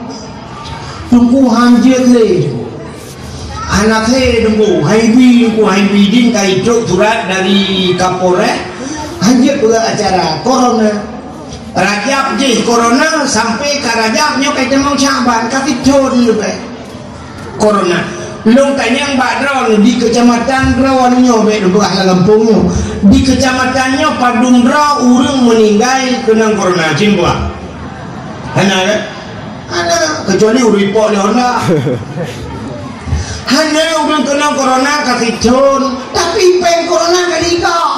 Teungku hanjeuet lé. Hana lé Teungku, hai bi Teungku, hai bi din ka itrok surat dari Kapolres, hanjeuet peugah acara corona. Rajab jih corona, sampai ka Rajab nyoe kai tamong Syaban, ka sithon leubeh. Corona. Lôn tanyong bak droeneuh di keucamatan droeneuh nyoe, bék lôn peugah lam gampông nyoe. Di keucamatan nyoe padum droe ureuëng meuninggai keunong corona, cit peugah. Hana kan? Hana, kecuali ureuëng ipok lé Honda. Hana ureuëng keunong corona ka sithon, tapi péng corona ka diikoh.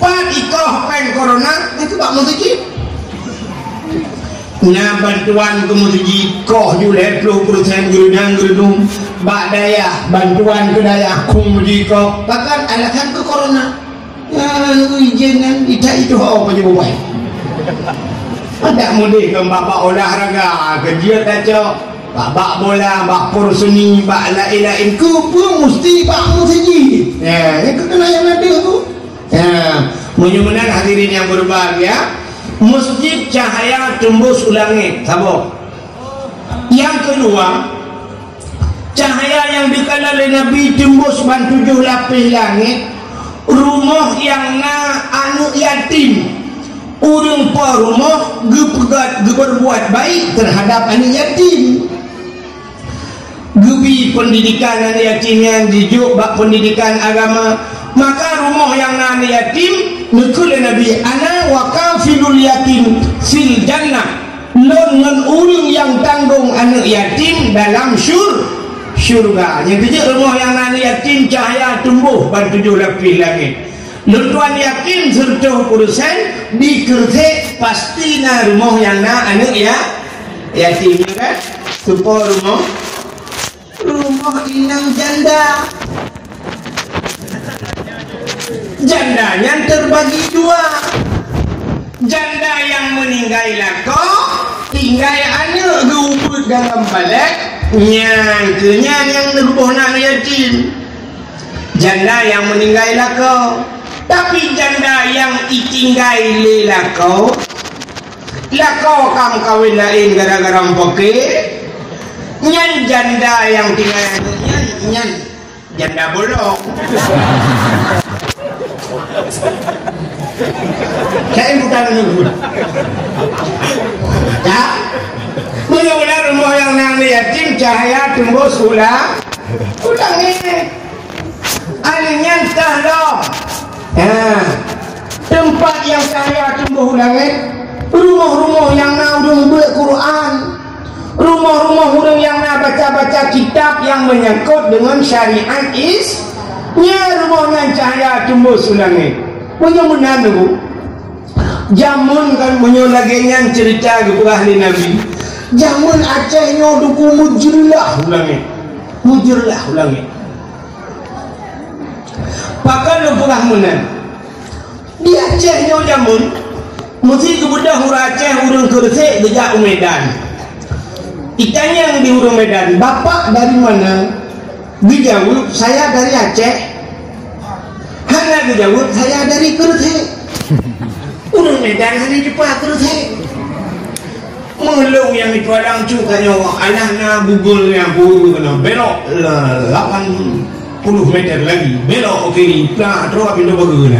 Pat ikoh péng corona, itu bak meuseujid. Na bantuan keu meuseujid, koh ju lhée ploh persen geureudang geureudum. Bak dayah, bantuan keu dayah, kong meuseujid koh. Bahkan alasan keu corona. Nyan ui jén nyan, ita itu ho pajoh bubai. Adak mudeh keu bak-bak olahraga, keu jeuet tacok. Bak, bak bola, bak por seni, bak laén-laén. Keupeue musti bak meuseujid? Ya, nyang keukeuna nyang na deuh tu. Ya, meunyoe meunan hadirin nyang berbahagia, meuseujid cahya teumbus u langét, saboh. Nyang keudua, cahya nyang dikalon lé Nabi teumbus ban tujoh lapéh langét, rumoh nyang na aneuëk yatim. Ureuëng po rumoh geupeugét, geupeurbuat baik teuhadab aneuëk yatim. Geubi peundidikan aneuëk yatim nyan jijok bak peundidikan agama, maka rumoh nyang na aneuëk yatim, neukheun lé Nabi, "Ana wa kafilul yatim fil jannah." Lôn ngon ureuëng nyang tanggong aneuëk yatim dalam syur-, syurga. Nyang keujeuet rumoh nyang na aneuëk yatim cahya teumbus ban tujoh lapéh langét. Lôn tuan yakin seureutôh persen di Keureusek pasti na rumoh nyang na aneuëk ya, yatim, ya kan? Soe po rumoh? Rumoh inong janda. Janda nyan terbagi dua. Janda nyang meuninggai lakoe, tinggai aneuëk geuubeuet dalam balek, nyan keuh nyan nyang neuboh na yatim. Janda nyang meuninggai lakoe. Tapi janda nyang itinggai lé lakoe, lakoe ka meukawen laén gara-gara meupoke, nyan janda nyang tinggai aneuëk nyan, nyan janda bolong. Saya bukan menyebut. Ya? Meunyoe rumoh nyang na yatim, cahya teumbus u la-, u langét. Alèh nyan teuh lom. Ha. Teumpat nyang cahya teumbus u langét, rumoh-rumoh nyang na ureuëng beuet Quran, rumoh-rumoh ureuëng nyang na baca-baca kitab nyang meunyangkot deungon syariat Is-, nyan rumoh nyan cahya teumbus u langét. Meunyoe meunan, Teungku, jameun kan meunyoe lagée nyan ceurita geupeugah lé Nabi, jameun Aceh nyoe, Teungku, meujeureulah u langét. Meujeureulah u langét. Pakon lôn peugah meunan? Di Aceh nyoe jameun, meusé geubeudôh ureuëng Aceh, ureuëng Keureusek geujak u Medan. Itanyong di ureuëng Medan, "Bapak dari mana?" Geujaweueb, "Saya dari Aceh." Hana geujaweueb, "Saya dari Keureusek." Ureuëng Medan hana jipeugah Keureusek. Meulong nyang ipeulang cu tanyoe, alah na Google nyang guru keunoe, belok la-, lapan puluh meter lagi, belok ke kiri, plak, trok pintoe pageue na.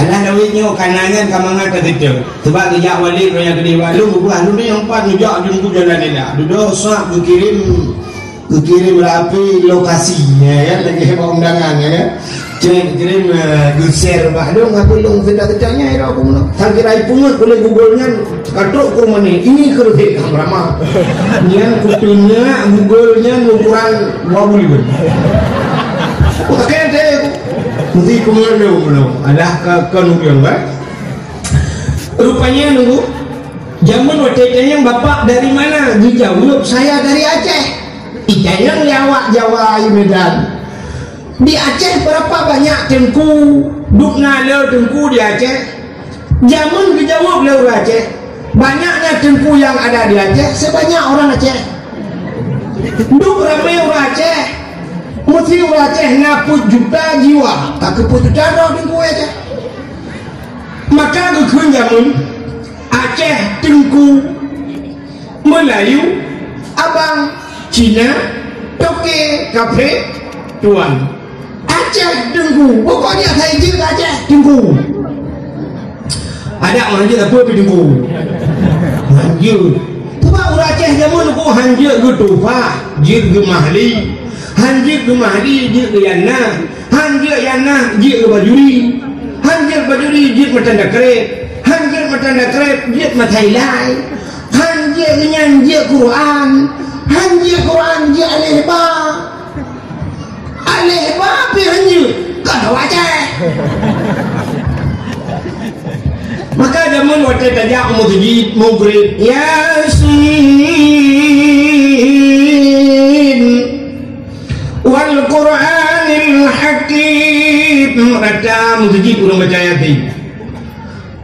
Alah lawét nyoe, kanan nyan ka mangat ka teucok. Sebab geujak walét roh nyang keudeh bak lôn, geupeugah lôn nyang pat neujak jeuem ku jalan nila. Dudoe sab geukirém Geukirém lé H P lokasi, ya kan? Lagée bak undangan, ya kan? Kirém, kirém, eh, geushare bak dong, apa long seudah-seudah nyan, ya, aku menang. Sang kira ipeungeut oleh Google nyan, ka trok keu rumoh nyoe. Ini Keureusek, ha, meurama. Nyan kuteunyak Google nyan ukuran dua puluh lima. Oh, takkan deh. Mesti ipeungeut dong, belum. Alah ka, ka nubiang, kan? Rupanya, nunggu. Jameun watée itanyong, "Bapak dari mana?" Geujaweueb, "Saya dari Aceh." Itanyong lé awak Jawa, ayue Medan, "Di Aceh berapa banyak teungku? Dum na le teungku di Aceh?" Jameun geujaweueb lé ureueng Aceh, banyaknya teungku yang ada di Aceh sebanyak orang Aceh. Duek ramé ureueng Aceh, meusti ureueng Aceh na peuet juta jiwa, ka keu peuet juta droe teungku Aceh. Maka geukheun jameun, Aceh teungku, Meulayu, abang, Cina, toke, kafe, tuan. Aceh teungku, pokoknya saya jeuet Aceh teungku. Ada orang jeuet apa pih teungku? Hanjeuet. Sebab ureueng Aceh jameun teungku hanjeuet geutufa, jeuet geumahli. Hanjeuet geumahli, jeuet geuyanah. Han jeuet yanah, jeuet keu bajuri. Han jeuet bajuri, jeuet meutan dakreb. Han jeuet meutan dakreb, jeuet meutai ilai. Han jeuet nyan, jeuet Quran. Han jeuet Quran, jeuet aleh ba. Aleh ba pih han jeuet, ka wajah. Maka jameun watèe tajak u meuseujid, mugrib, Yasin. Wal Qur'anil Hakim. Rata meuseujid ureueng baca Yasin.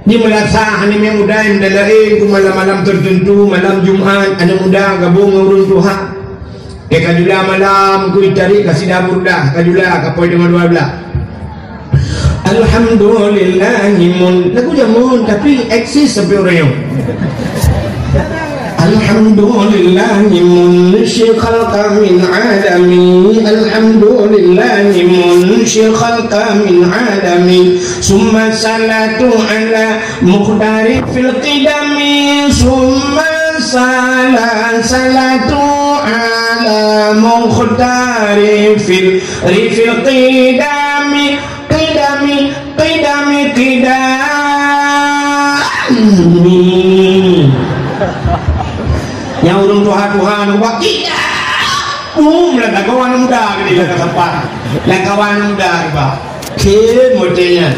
Di meulasah aneuk muda nyang laén, keu malam-malam teuteuntu, malam Jumat, aneuk muda gabong ngon ureueng tuha. Keu kajula malam, keu tarék kasida burdah, kajula ka poh dua belas. Alhamdulillahimun. Lagu jameun, tapi eksis sampai uroe nyoe. Alhamdulillahimun, syekh khalqa min adami. Alhamdulillahimun, syekh khalqa min adami. Summa salatu ala muqtari fil qidami. Summa sala-, salatu ala muqtari fil, fil qidami. Qidami, qidami, qidami. Nyang ureueng tuha-tuha nibak qidam. Um, lam lakoe aneuk muda geude lam kasampan. Lam kawan aneuk muda nibak. Kheun model nyan.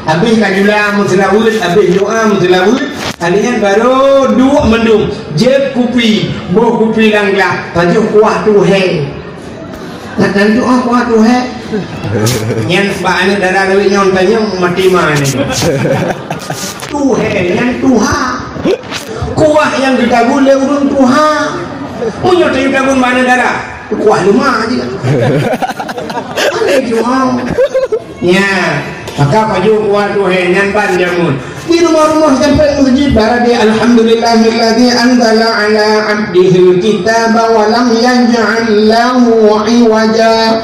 Habéh kajula meuseulaweuet, habéh doa meuseulaweuet. Aneuk nyan barô duek mandum. Jép kupi, boh kupi lam glah. Pajoh kuah tuhé. Nah, tantu ah, kuah tuhé. Nyan bak aneuk dara lawét nyoe tanyong mati ma nyoe. Tuhé, nyan tuha. Kuah nyang geutagun lé ureueng tuha. Meunyoe tayue tagun bak aneuk dara, kuah leumah jih. Aneh jih. Nya, maka pajoh kuah tuhé nyan ban jameun. Di rumoh-rumoh sampoe meuseujid barade, "Alhamdulillahilladzi anzala ala abdihil kitaba wa lam yaj'al lahu iwaja."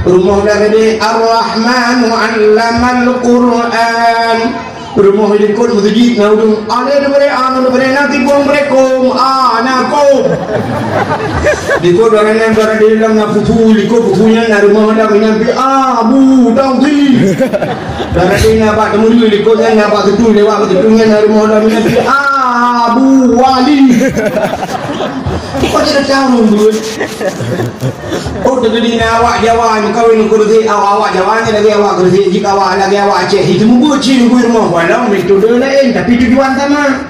Rumoh barade, "Ar-Rahmanu 'allamal Qur'an." Rumoh likot meuseujid na ureueng, "Alé dibri, ana dibri, na tibueng bri kong, ana kong." Likot barang nyan barang di dalam na pupu, likot pupu nyan na rumoh ada minyan pi Abu Tausi. Barang di na bak teumuri, likot nyan na bak teutui, lewat bak teutui nyan na rumoh ada minyan pi Abu Wali. Kok jadi tahu, Bun? Oh, teugeudeuna awak Jawa meukawen ngon Geuresik, awak, awak Jawa nyan lagèe awak Geuresik, jih awak lagèe awak Aceh. Itu mubuet cit ngon rumoh, walau metode laén, tapi tujuan sama.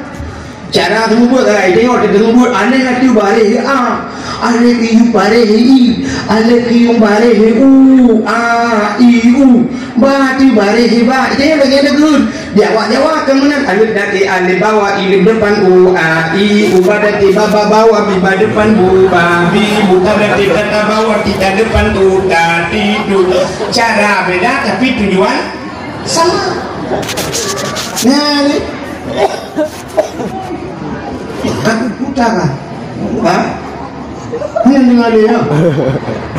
Cara teumubuet, ah, itu nyoe teumubuet, aneuk atu bareh a, aneuk iyu bareh i, aneuk iyu bareh u, a, i, u. Ba ti bareh ba, ite lagèe neugeuh. Di awak Jawa kan meunan, alif dati alif bawa, alif depan u, a, i, u ba dati ba, ba bawa, bi ba depan bu, ba bi, bu ta dati ta, ta bawa, ti ta depan tu, ta ti tu. Cara beda tapi tujuan sama. Nah, ni. Aku putar lah. Ha? Ni dengar dia.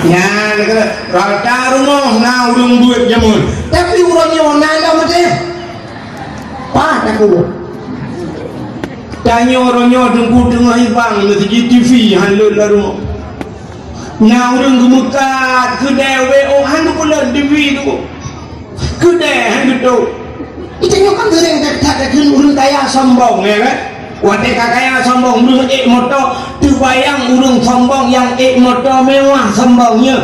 Ya, dia kata, rata rumoh na ureueng buet jameun. Tapi ureueng nyoe na lam até. Pah takot. Tanyoe ureueng nyoe teungku teungoh ibang di C C T V han lôn lam rumoh. Na ureueng geumeukat keudè W O han geupeuleut T V tu. Keudè han geutôp. Ita nyoe kan seuring that-that takheun ureueng kaya sombong, ya kan? Watèe ka kaya sombong, ureueng ék moto, teubayang ureueng sombong nyang ék moto mewah sombong nyoe.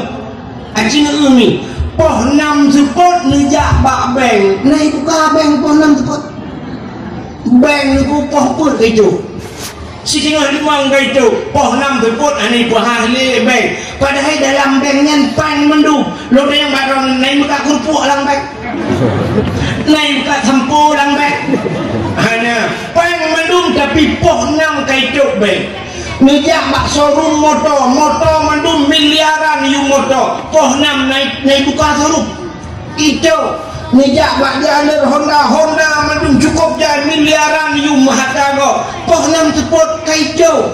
Aci neueumi, poh nam seupôt neujak bak bank. Na ibuka bank poh nam seupôt. Bank nyoe poh peuet keu itu. Siteungoh limong keu itu, poh nam seupôt hana ipeuhah lé bank. Padahai dalam bank nyan pain mandum. Lôn tanyong bak droeneuh, na ibuka keurupuk lam bank? Na ibuka sampo lam bank? Poh nam ka itôb bèe. Neujak bak showroom moto, moto mandum miliaran yum moto. Poh nam na i, na ibuka showroom. Itôb. Neujak bak dealer Honda, Honda mandum cukôp jai miliaran yum hareuga gob. Poh nam seupôt ka itôb.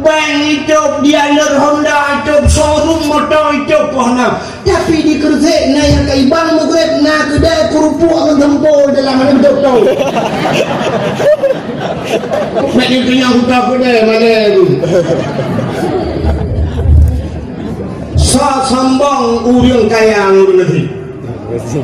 Bank itôb, dealer Honda itôb, showroom moto itôb poh nam. Tapi di Krusék na nyang ka ibang Maghrib, na keudai keurupuk ngon sempol dalam, hana beutôi-beutôi. Nak jeuet keu nyang buta keudai malèe tu. Soe sombong ureueng kaya ngon ureueng miskin.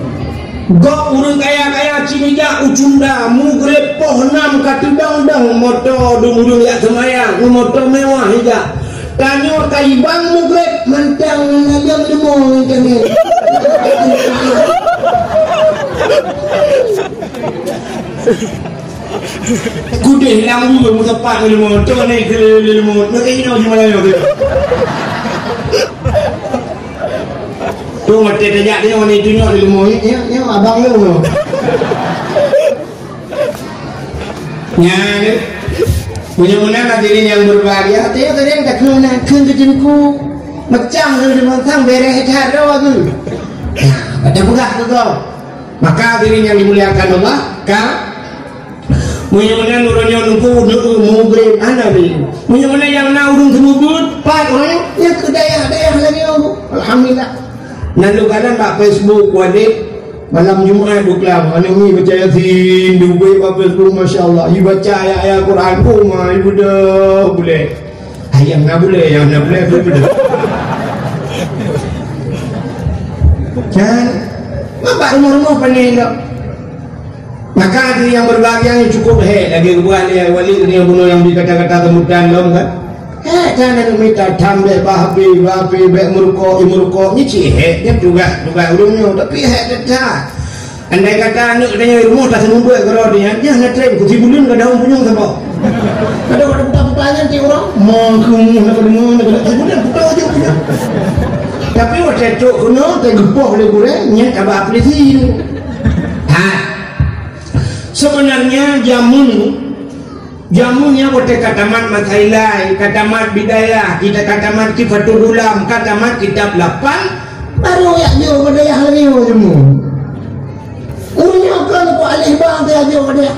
Gob ureueng kaya-kaya cit jijak u Cunda, Maghrib poh nam ka teudong-dong moto dum ureueng jak seumayang, moto mewah jijak. Tanyoe ka ibang Maghrib mantong ngon lagèe leumo nyan. Kudeh lam ureueng meusapat ngon leumo, tu ni keu leumo, nak inoe di Malaya tu. Tu meuti tajak dia ni tunjuk leumo, ya, ya, abang leumo. Nyan, meunyoe meunan hadirin nyang berbahagia, teuka tadi takheun na kheun keu teungku. Macam tu di mantang bereh that dah tu. Ya, pada peugah tu kau. Maka hadirin yang dimuliakan Allah, ka meunyoe meunan uroe nyoe nungku, nungku mugrib hana ni. Meunyoe meunan nyang na ureueng seumeubeuet, pat uroe nyoe, nyang keu dayah-dayah lagèe nyoe. Alhamdulillah. Nan lôn kalon bak Facebook, wadéh, malam Jumat buklam, aneuk mi baca Yasin, diubé bak Facebook, masya Allah. I baca ayat-ayat Quran, oh ma, i beudôh bulèe. Ayam na bulèe, ayam na bulèe, bulèe, bulèe. Kan? Mak bak rumoh-rumoh pandai enggak? Maka hadirin yang berbahagia, nyoe cukup hék lagèe geubuat lé Walid nyoe bunoe nyang bri kata-kata seumeutan lom kan. Hék that aneuk mita tham bèk bak H P, bak H P bèk meurukok, i meurukok, nyoe cit hék, nyan tugaih, tugaih ureueng nyoe, tapi hék that. Andai kata aneuk tanyoe i rumoh taseumeubeuet keudroe nyan, nyan na trend, kusi buleuen ka daun punyueng saboh. Kadang ada buta-buta nyan tiep ureueng, meukeumuh na keudeueng, na keudeueng, buleuen buta aja punya. Tapi watèe trok keunoe, watèe geupoh lé gurèe, nyan ka bak polisi. Ha. Sebenarnya jameun, jameun nyan watèe ka tamat masa ilai, ka tamat bidayah, kita ka tamat Kifatul Ghulam, ka tamat kitab lapan, baru jak jok bak dayah lagi jameun. Uroe nyoe kon keu aleh ba teuh jak jok bak dayah.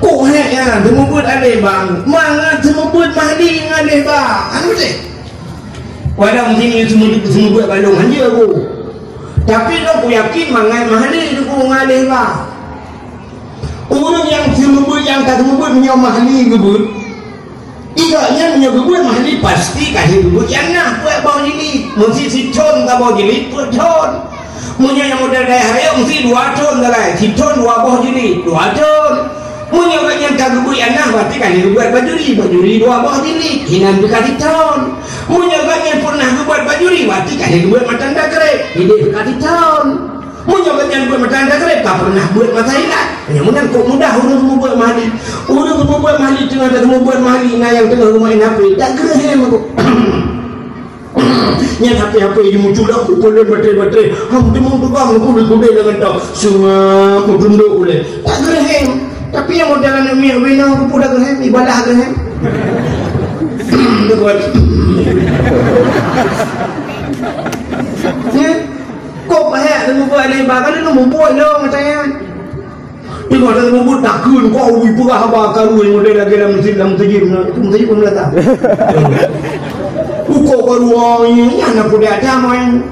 Kok hék nyan, seumeubeuet aleh ba, mangat seumeubeuet Mahdi ngon aleh ba. Anu deh. Padahai mungkin nyoe seumeubeuet, seumeubeuet balong hanjeuet aku. Tapi lôn kuyakin mangat Mahdi teungku ngon aleh ba. Ureueng nyang seumeubeuet, nyang ka seumeubeuet meunyoe Mahdi geubeuet, i gobnyan meunyoe geubeuet Mahdi pasti ka lheueh geubeuet nyang na peuet boh jilid. Meusé sithon ka boh jilid, peuet thon. Meunyoe nyang model dayah rayeuk meusé dua thon sagai, sithon dua boh jilid, dua thon. Meunyoe gobnyan ka geubeuet nyang na, berarti ka lheueh geubeuet Bajuri, Bajuri dua boh jilid, inan pih ka sithon. Meunyoe gobnyan peureunah geubeuet Bajuri, berarti ka lheueh geubeuet Matan Takrib, idéh pih ka sithon. Meunyoe gobnyan beuet Matan Takrib, ka peureunah beuet masa ilai. Nyan meunan kok mudah ureueng seumeubeuet Mahdi. Ureueng seumeubeuet Mahdi teungoh taseumeubeuet Mahdi, na nyang teungoh geumaén H P, dak geureuhem aku. Nyan H P-H P jimuncul lam kupeuleuen baterai-baterai. Ham teumong tukang meukulit-kulit lam gata. Seungap meutundok ulèe. Dak geureuhem. Tapi nyang model aneuk miet binoe, peue dak geureuhem, ibadah geureuhem. Dak kuat. Ya. Kok bahaya teumeubuet lé ba, kan lôn mubuet lôn masa nyan. Teungoh taseumeubeuet takheun, kok ubi peugah haba karu model lagèe lam meuseujid, lam meuseujid, lam meuseujid pun datang. Uko karu, oh, nyan na peue dak tamong.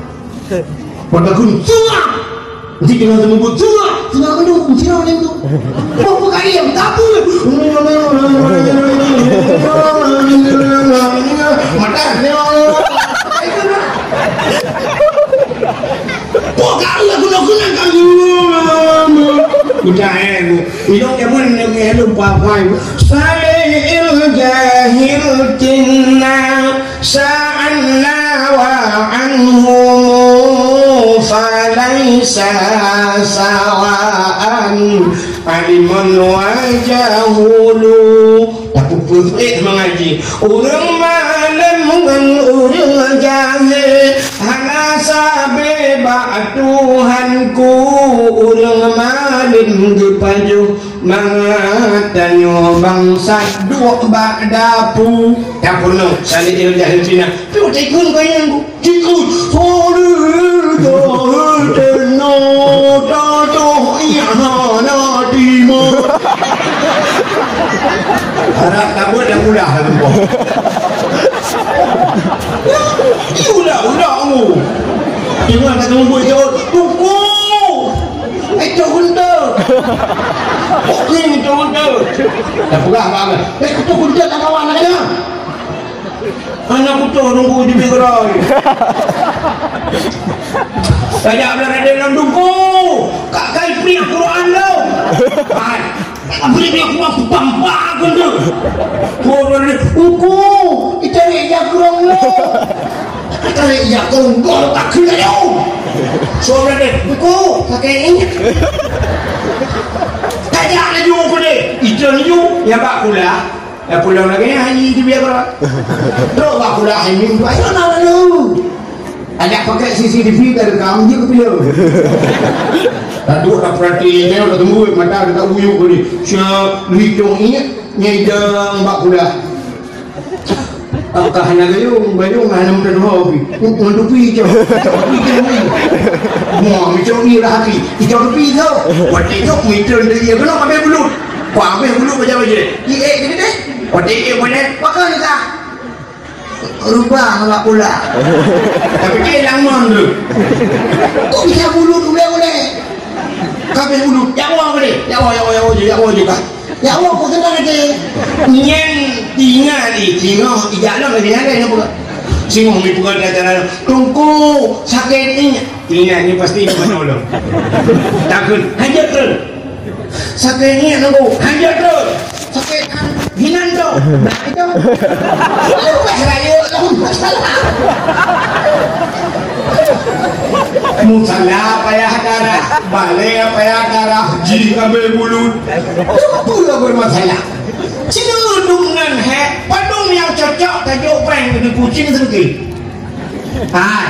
Padahai kun seungap. Mesti kena seumeubeuet seungap. Seungap mandum, seungap mandum tu. Kok buka diam, tak apa. Mata. Kok kau lagu-lagu nang kau? Udah, eh, bu. Ilong jameun nang, eh, lupa, pai. Salihil jahil tina sa'anna wa anhum falaisa sawa'an alimun wa jahulu. Tapi peue mangaji. Ureueng malém ngon ureueng jahé hana sabe bak Tuhanku. Ureueng malém geupajoh Mangat tanyoe bansa duek bak dapu. Dapu nyoe, salék jeuet jahil Cina. Piôh tikun kayang ku. Tikun. Salék jahil Cina. Tatoh iya na tima. Harap tabot dan mudah lah tempoh. Iulah-ulah mu. Tengok kata mumbui jawab. Tuku. Eh, Cok Guntur. Oke, Cok Guntur. Dah peugah bang. Eh, Cok Guntur tak kawan nak kena. Anak kutu nunggu di Bigroy. Tajak bela raden lam duku. Kak kai pri Quran lo. Hai. Beri dia kuah pampa aku tu. Kuah beri, "Uku, ita rek jakrong lo." Ita rek jakrong gol tak kena jauh. Suara dia, "Uku, pakai ini." Tajak laju aku deh. Ita laju, ya bak kula. Ya pulang lagi, ya, ini dia berapa? Terus bak kula, ini, ayo nak lalu. Ada pakai C C T V ka rekam je keu pileung. Dak duek dak perhati je, dak tunggu mata dak uyuk tadi. Siap, licong ingat nyai dang bak kuda. Apakah hana gayung? Gayung hana mudah doa pi. Ngon tupi cok. Tupi cok ni. Mua micok ni lah hati. Icok tupi tu. Watèe tu micok dia kena habis bulut. Kau habis bulut baca-baca. Iek gini deh. Watèe iek boleh. Pakai ni tak? Rubah awak pula. Tapi dia lamon tu. Kok bisa bulut uleh-uleh? Kabeh bulut. Ya Allah boleh. Ya Allah, ya Allah, ya Allah, ya Allah juga. Ya Allah, kok senang aja. Nyen tinggal di singoh ijak lom lagi nyagai nak buka. Singoh mi buka dia jalan. Tungku sakit ni. Ingat ni pasti menolong. Takut. Hajat terus. Sakét ngieng nunggu, hanjeuet trok. Sakét hinan trok. Nah, itu. Leubeh rayeuk lom masalah. Musala payah darah, balèe payah darah, jih abéh bulut. Itu pula bermasalah. Cina dum nan hek, padum nyang cocok tajok péng keu kucing sengke. Hai,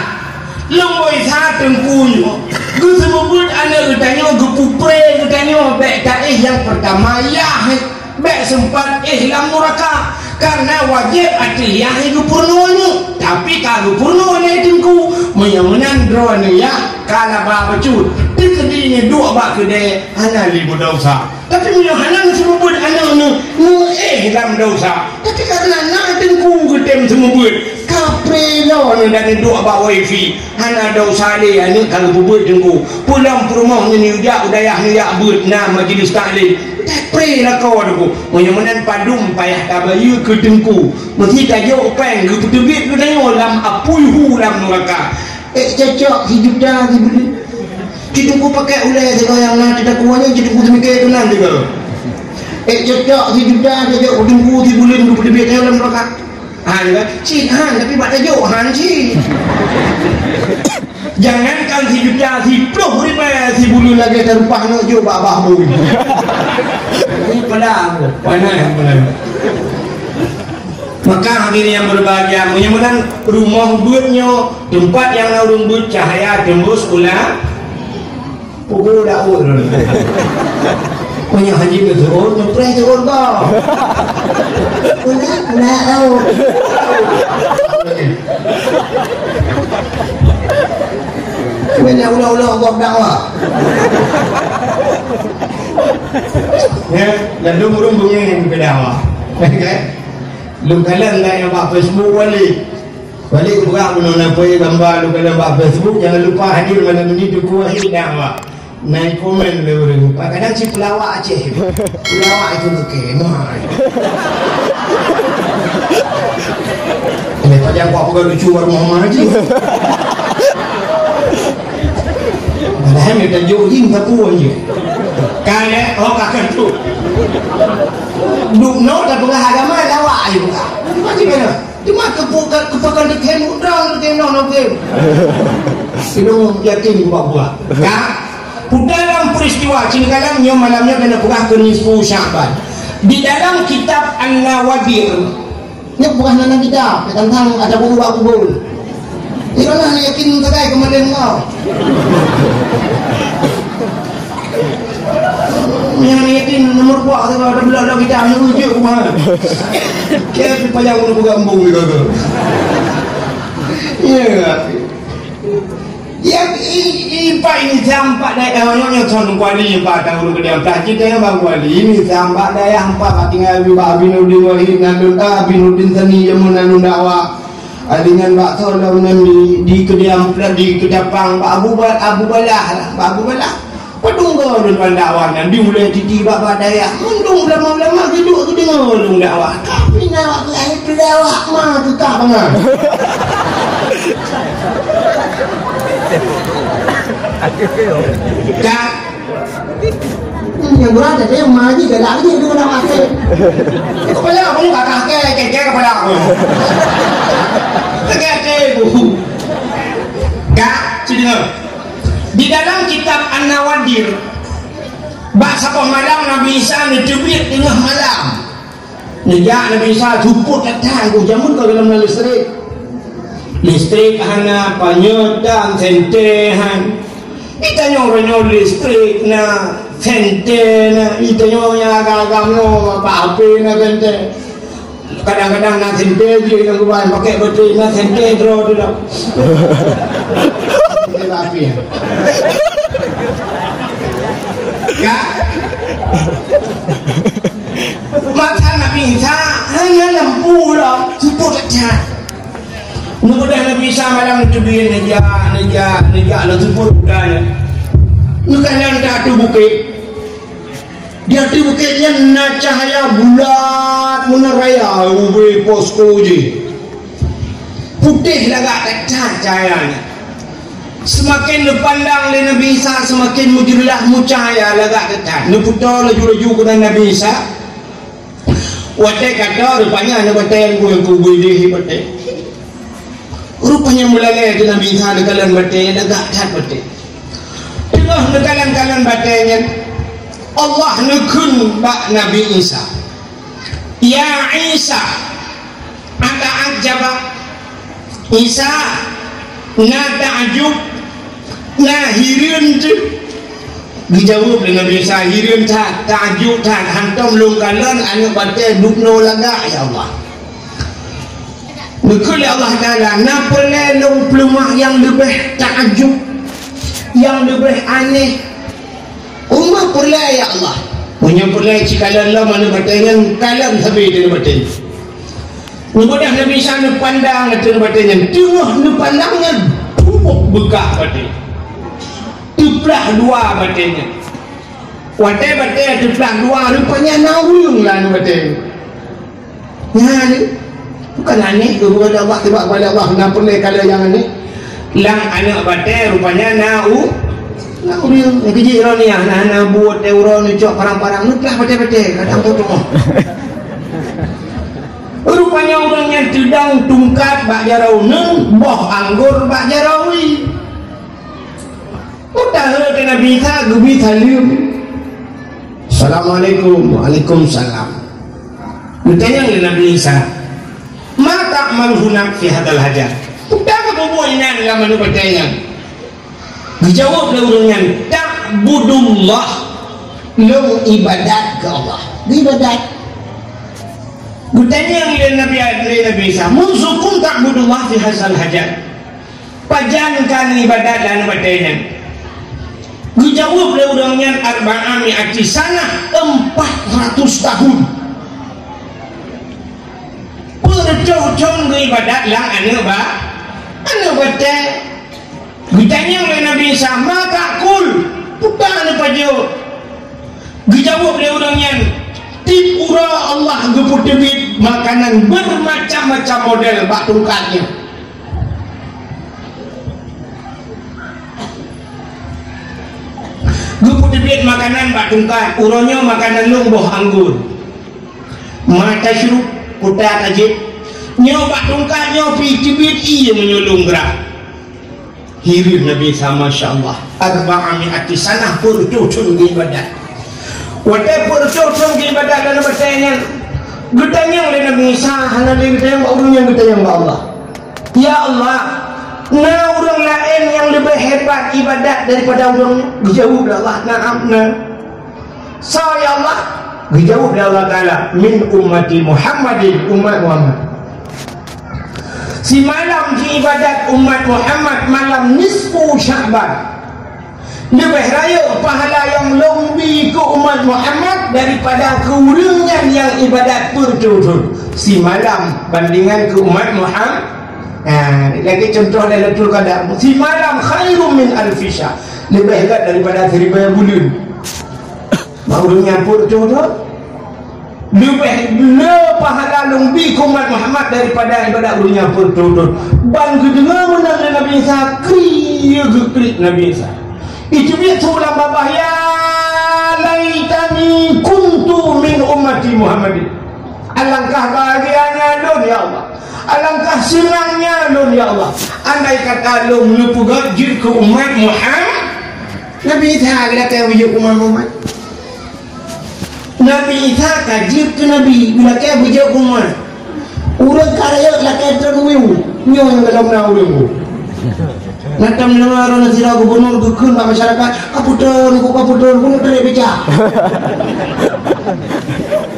lôn boi sa teungku nyoe, geuseumeubeuet aneuk geutanyoe, geupeupré geutanyoe, bèk taéh nyang peurtama yah, bèk seumpat éh lam nuraka. Kareuna wajéb ateueh yah geupeurunoe aneuk, tapi ka geupeurunoe lé teungku. Meunyoe meunan droe aneuk yah ka laba bacut, teukeudi neuduek bak keudè hana lé meudesya. Tapi meunyoe hana geuseumeubeuet aneuk neuh, neuéh lam desya. Tapi kareuna na teungku geutem seumeubeuet, kapré lom neuh dan neuduek bak wifi. Hana desya lé aneuk ka geupeubuet teungku. Pulang peurumoh nyoe neujak u dayah neujak beuet na majlis taklim. Kapré lakoe teungku. Meunyoe meunan padum payah tabayeue keu teungku. Meusti tajok péng geupeuteubiet geutanyoe lam apui hu lam nuraka. Ék cocok sijuta sibuleuen. Ci teungku pakai ulèe sigoe nyang na teutakue nyan, ci teungku seumiké keunan sigoe. Ék cocok sijuta cocok teungku sibuleuen dua puluh ribu nyan lam raka. Han kan? Cit han, tapi bak tajok han cit. Jangankan sijuta, siplôh ribèe sibuleuen lagèe tarupah aneuk jok bak bah bui. Ini pada aku. Panas, panas. Maka hadirin yang berbahagia, meunyoe meunan rumoh beuet nyoe, teumpat nyang na ureueng beuet, cahaya teumbus ulang. Pukul daun. Meunyoe haji beutôi, nyepreh turun kau. Ulang, ulang, oh. Banyak ulang-ulang Allah dakwah. Ya, lalu ureueng beungèh keu dakwah. Kan? Lôn kalon dah nyang bak Facebook wali. Wali, peugah bunoe na peué gamba lôn kalon bak Facebook, jangan lupa hadir malam ini Teungku Wahid dakwah. Na komen lé ureueng. Kadang-kadang cit peulawak Aceh. Peulawak itu oke. Nah. Ini pajan kuat peugah lucu baru Muhammad Haji. Padahal dia tajok jin sapu aja. Kan, eh? Oh, kakak tu. Duk no dah peugah agama lawak aja. Macam mana? Cuma keupeue-, keupeue-, keupeue-, keupeue-, keupeue-, keupeue-, keupeue-, keupeue-, keupeue-, yakin buah-buah. Ka? Dalam peristiwa Cingkalang nyoe malam nyoe kena peugah keu nisfu Sya'ban. Di dalam kitab An-Nawadir, nyoe bukan hana kitab, tentang ada guru bak kubur. Di mana yakin tegai kematian kau? Nyang yakin nomor buah tu, ada belah dah kita ambil ujuk, mah. Kira tu payah ureueng peugah embung juga tu. Ya. Ya, i, i, Pak, ini sampak dayah, nyoe, nyoe, son kuali, Pak, tahu lu kemudian, Pak, kita yang bang kuali, ini sampak dayah, Pak, Pak, tinggal di Pak Aminuddin Wahid, Nandun, ah, Aminuddin Sani, Jamun, Nandun Dakwah. Ah, dengan Pak Solom, Nami, di Kediam, di Kedapang, Pak Abu Ba-, Abu Balah, Pak Abu Balah. Padum goe lôn ban dakwah nyan, di ulèe titi bak-bak dayah. Mandum ulama-ulama geuduk geudeungoe lôn dakwah. Tapi na awak keuhai peulawak ma teuka bangai. Ka. Nyang gura jadi ma ji galak ji deungon dakwah. Kepala kamu kakak ke, ke, ke kepala aku. Tegak ke, Bu. Ka, sini. Di dalam kitab An-Nawadir, bak saboh malam Nabi Isa neuteubiet teungoh malam. Neujak Nabi Isa seupôt that-that, jameun ka gohlom na listrik. Listrik hana, panyöt dan senter han. Geutanyoe uroe nyoe listrik na, senter na, geutanyoe nyang agam-agam nyoe, bak H P na senter. Kadang-kadang na senter jih nyang geubai, pakai bateri, na senter droe tu dah. Senter api. Ya. Masa Nabi Isa hana lampu dah, seupôt that-that. Neubeudôh Nabi Isa malam teubiet, neujak, neujak, neujak lam seupôt buta nyan. Neukalon di ateueh bukét. Di ateueh bukét nyan na cahya bulat meunan raya, ubé posko jih. Putéh lagak that-that cahya nyan. Seumaken neupandang lé Nabi Isa, seumaken meujeulaih meucahya lagak that-that. Neupeutoe laju-laju keunan Nabi Isa. Watèe ka toe, rupanya aneuk batèe nyang keu-, keu-, ubé jih batèe. Rupanya meulalèe di Nabi Isa neukalon batèe, lagak that batèe. Teungoh neukalon-kalon batèe nyan, Allah neukheun bak Nabi Isa, "Ya Isa, ata'ajjaba?" Isa na taajub, na hireuen teuh. Geujaweueb lé Nabi Isa, "Hireuen that, taajub that, hantom lôn kalon aneuk batèe dubnoe lagak, ya Allah." Neukheun lé Allah Taala, "Na peureulèe lôn peuleumah nyang leubeh taajub, nyang leubeh aneh?" "Uroe peureulèe, ya Allah." "Meunyoe peureulèe, ci kalon lom aneuk batèe nyan, kalon sabe aneuk batèe nyan." Neubeudôh Nabi Isa neupandang ateueh batèe nyan. Teungoh neupandang nyan, tuboh beukah batèe. Teuplah dua batèe nyan. Watèe batèe teuplah dua, rupanya na ureueng lam batèe nyan. Nyan, bukan aneh, geupeugah lé Allah, teuba lé Allah, na peureulèe kalon nyang aneh. Lam aneuk batèe rupanya na u-, na ureueng. Keujih droeneuh, na, na buet teuh uroe neucok parang-parang, neuplah batèe-batèe, kadang tu. Rupanya ureueng nyan teudong tungkat bak jaroe uneuen, boh anggor bak jaroe wie. Meuteumèe keu Nabi Isa, geubri saleuem. "Assalamualaikum." "Waalaikumsalam." Geutanyong lé Nabi Isa, "Ma ta'malu huna fi hadzal hajar?" "Peue ka kabubuet inan lam aneuk batèe nyan?" Geujaweueb lé ureueng nyan, "Ta'budullah." "Lôn ibadat keu Allah." Ibadat. Geutanyong lé Nabi, lé Nabi Isa, "Munzu kam ta'budullah fi hadzal hajar?" "Pajan ka neuibadat lam aneuk batèe nyan?" Geujaweueb lé ureueng nyan, "Arba'a mi'ati sanah," empat ratus tahun. Peureutôh thon geuibadat lam aneuk ba-, aneuk batèe. Geutanyong lé Nabi Isa, "Ma ta'kul?" Peue ka neupajoh? Geujaweueb lé ureueng nyan, "Tiep uroe Allah geupeuteubiet makanan beumacam-macam model bak tungkat nyoe." Geupeuteubiet makanan bak tungkat, uroe nyoe makanan lôn boh anggô. Ma tasyrub, peue ka tajép. Nyoe bak tungkat nyoe pih teubiet ié meunyoe lôn grah. Hireuen Nabi Isa, masya Allah. Arba'a mi'ati sanah, peureutôh thon geuibadat. Watèe peureutôh thon geuibadat lam aneuk batèe nyan, geutanyong lé Nabi Isa, hana lé geutanyong bak ureueng nyan, geutanyong bak Allah. "Ya Allah, na ureueng laén nyang leubeh hebat ibadat daripada ureueng nyoe?" Geujaweueb lé Allah, "Na'am, na." Sa ya Allah? Geujaweueb lé Allah Taala, "Min ummati Muhammadin," umat Muhammad. Simalam jiibadat umat Muhammad malam nisfu Sya'ban. Leubeh rayeuk pahala nyang lôn bi keu umat Muhammad daripada keu ureuëng nyan nyang ibadat peuet thon. Simalam bandingan keu umat Muhammad. Nah, lagée contoh Lailatul Qadar. Simalam khairum min alfi syahr. Leubeh gét daripada siribée buleuen. Bak ureuëng nyang peuet thon, leubeh le pahala lôn bi keu umat Muhammad daripada ibadat ureuëng nyang peuet thon. Ban geudeungoe meunan lé Nabi Isa, kriet geukriet Nabi Isa. Iteubiet su lam babah, "Ya laitani kuntu min ummati Muhammadin." Alangkah bahagianya lôn, ya Allah. Alangkah seunangnya lôn, ya Allah. Andai kata lôn neupeugét jeuet keu umat Muhammad, Nabi Isa geulakée beujeuet keu umat Muhammad. Nabi Isa ka jeuet keu nabi, geulakée beujeuet keu umat. Ureuëng ka rayeuk lakée droeneuh, nyoe nyang golom na ureuëng. Na tom deungoe droeneuh sidroe gubunur geukheun bak masyarakat, "Kaputron, ku kaputron, ku neutrek beca."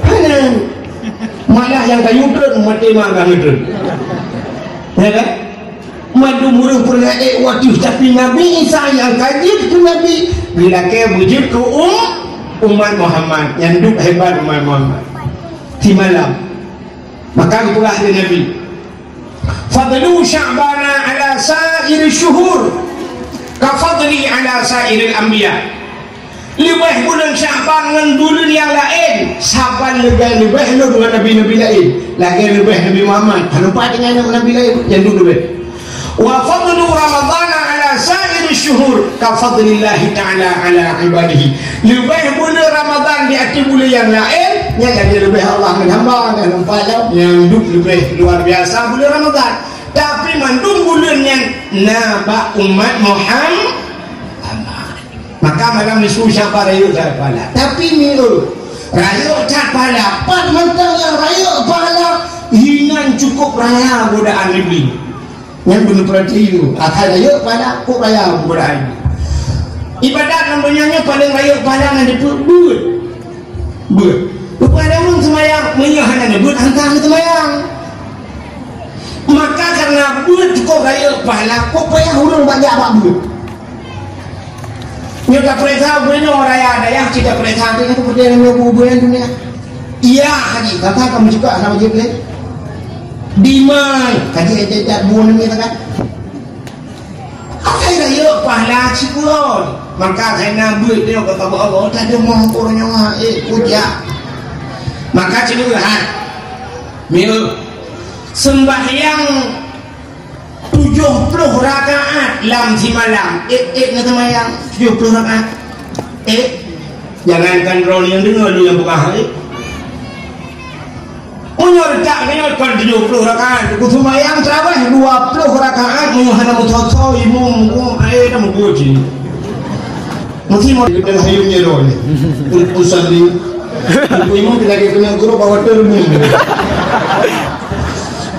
Hana. Malah nyang ka yue treun, maté ma ka neutrek. Ya kan? Mandum ureuëng peureulée ék wateuh, tapi Nabi Isa nyang ka jeuet keu nabi, geulakée beujeuet keu um-, umat Muhammad, nyang duek hebat umat Muhammad. Simalam. Maka geupeugah lé Nabi, "Fadlu Sya'bana ala sa'iri syuhur, ka fadli ala sa'iril anbiya." Leubeh buleuen Sya'ban ngon buleuen nyang laén, saban leubeh-leubeh lôn ngon nabi-nabi laén. Lagée leubeh Nabi Muhammad, hana pat tinggai ngon nabi laén, nyang duek leubeh. "Wa fadlu Ramadhana ala sa'iri syuhur, ka fadlillahi ta'ala ala ibadihi." Leubeh buleuen Ramadhan di ateueh buleuen nyang laén, nyan lagée leubeh Allah ngon hamba, ngon hamba nyang duek leubeh luar biasa buleuen Ramadhan. Tapi mandum buleuen nyan na bak umat Muhammad. Maka malam nisfu Sya'ban rayeuk that pahala. Tapi mieu, rayeuk that pahala, pat mantong nyang rayeuk pahala, hinan cukup raya godaan Iblih. Nyan beuneupeurati tu, asai rayeuk pahala, cukup raya godaan Iblih. Ibadat lam donya nyoe paleng rayeuk pahala ngon dipeue? Beuet. Beuet. Rupanya ureuëng seumayang, meunyoe hana neubeuet, hantom seumayang. Maka karena beuet cukup rayeuk pahala, kok payah ureuëng bak jak bak beuet. Nyoe tapeuriksa gubunur raya dayah, cit tapeuriksa tu, nyoe peudeh nyoe gubunur dunia. Iya, haji, kata kamu juga hana wajib lé. Dimai, kaji etet-etet buah nemi takat. Akai rayeuk pahala cit buron. Maka kaina beuet nyoe kata Allah, tak ada mangkor nyawa, eh, kujak. Maka cit buron. Mieu, sembahyang tujoh ploh rakaat lam simalam. Eh, eh, na seumayang tujoh ploh rakaat. Eh, jangankan droeneuh nyang deungoe, lôn nyang peugah, eh. Meunyoe rakaat nyoe kon tujoh ploh rakaat, ku seumayang tarawih dua ploh rakaat, meunyoe hana meusoe-soe imum, ku, eh, dah meubuet jih. Mesti mau kita hayun je roh ni. Usalli. Imum kita lagi kena guru bawa termi.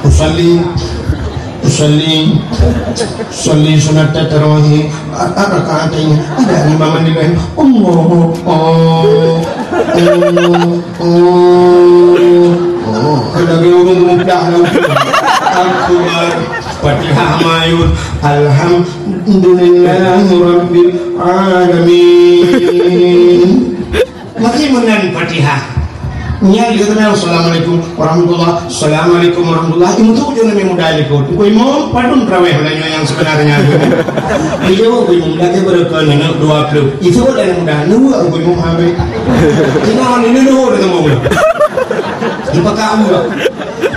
Usalli. Usalli. Usalli sunat tarawih. A-, a-, rakaat ini. Ada lima menit lagi. Allah. Oh. Oh. Oh. Oh. Ada orang mudah lah. Akbar. Fatihah mayun. Alhamdulillahirabbil alamin. Maka meunan Fatihah. Nyan dia kena, "Assalamualaikum warahmatullah, assalamualaikum warahmatullah." Imum tu ujung Nabi muda likot. Ku imum, padum tarawih ulah nyoe nyang sebenarnya. Dia ku imum, dah ke berapa, nenek dua puluh. Itu dah muda, nunggu ku imum habis. Cina ni dulu dah temu. Dipakak juga.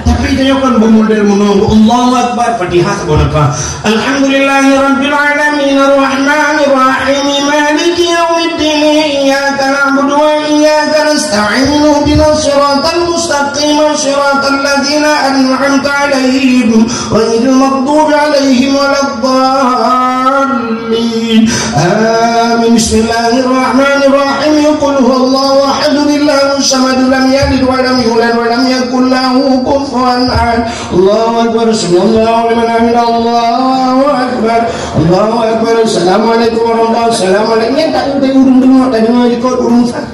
Tapi tanyoe kan beumodel meunoe, Allahu Akbar, Fatihah saboh nafah. Alhamdulillahirabbil alamin, arrahmanir rahim, maliki yaumiddin, iyyaka na'budu wa iyyaka nasta'in, ihdinas siratal mustaqim, siratal ladzina an'amta 'alaihim, ghairil maghdubi 'alaihim waladdallin. Amin. Bismillahirrahmanirrahim. Qul huwallahu ahad, Allahus samad, lam yalid wa lam yulad wa lam yakul lahu kufuwan ahad. Allahu akbar. Sami'allahu liman hamidah. Allahu akbar. Allahu akbar. Assalamualaikum warahmatullahi wabarakatuh. Assalamualaikum. Nyan tak ada ureueng deungoe, tak deungoe likot ureueng sa-,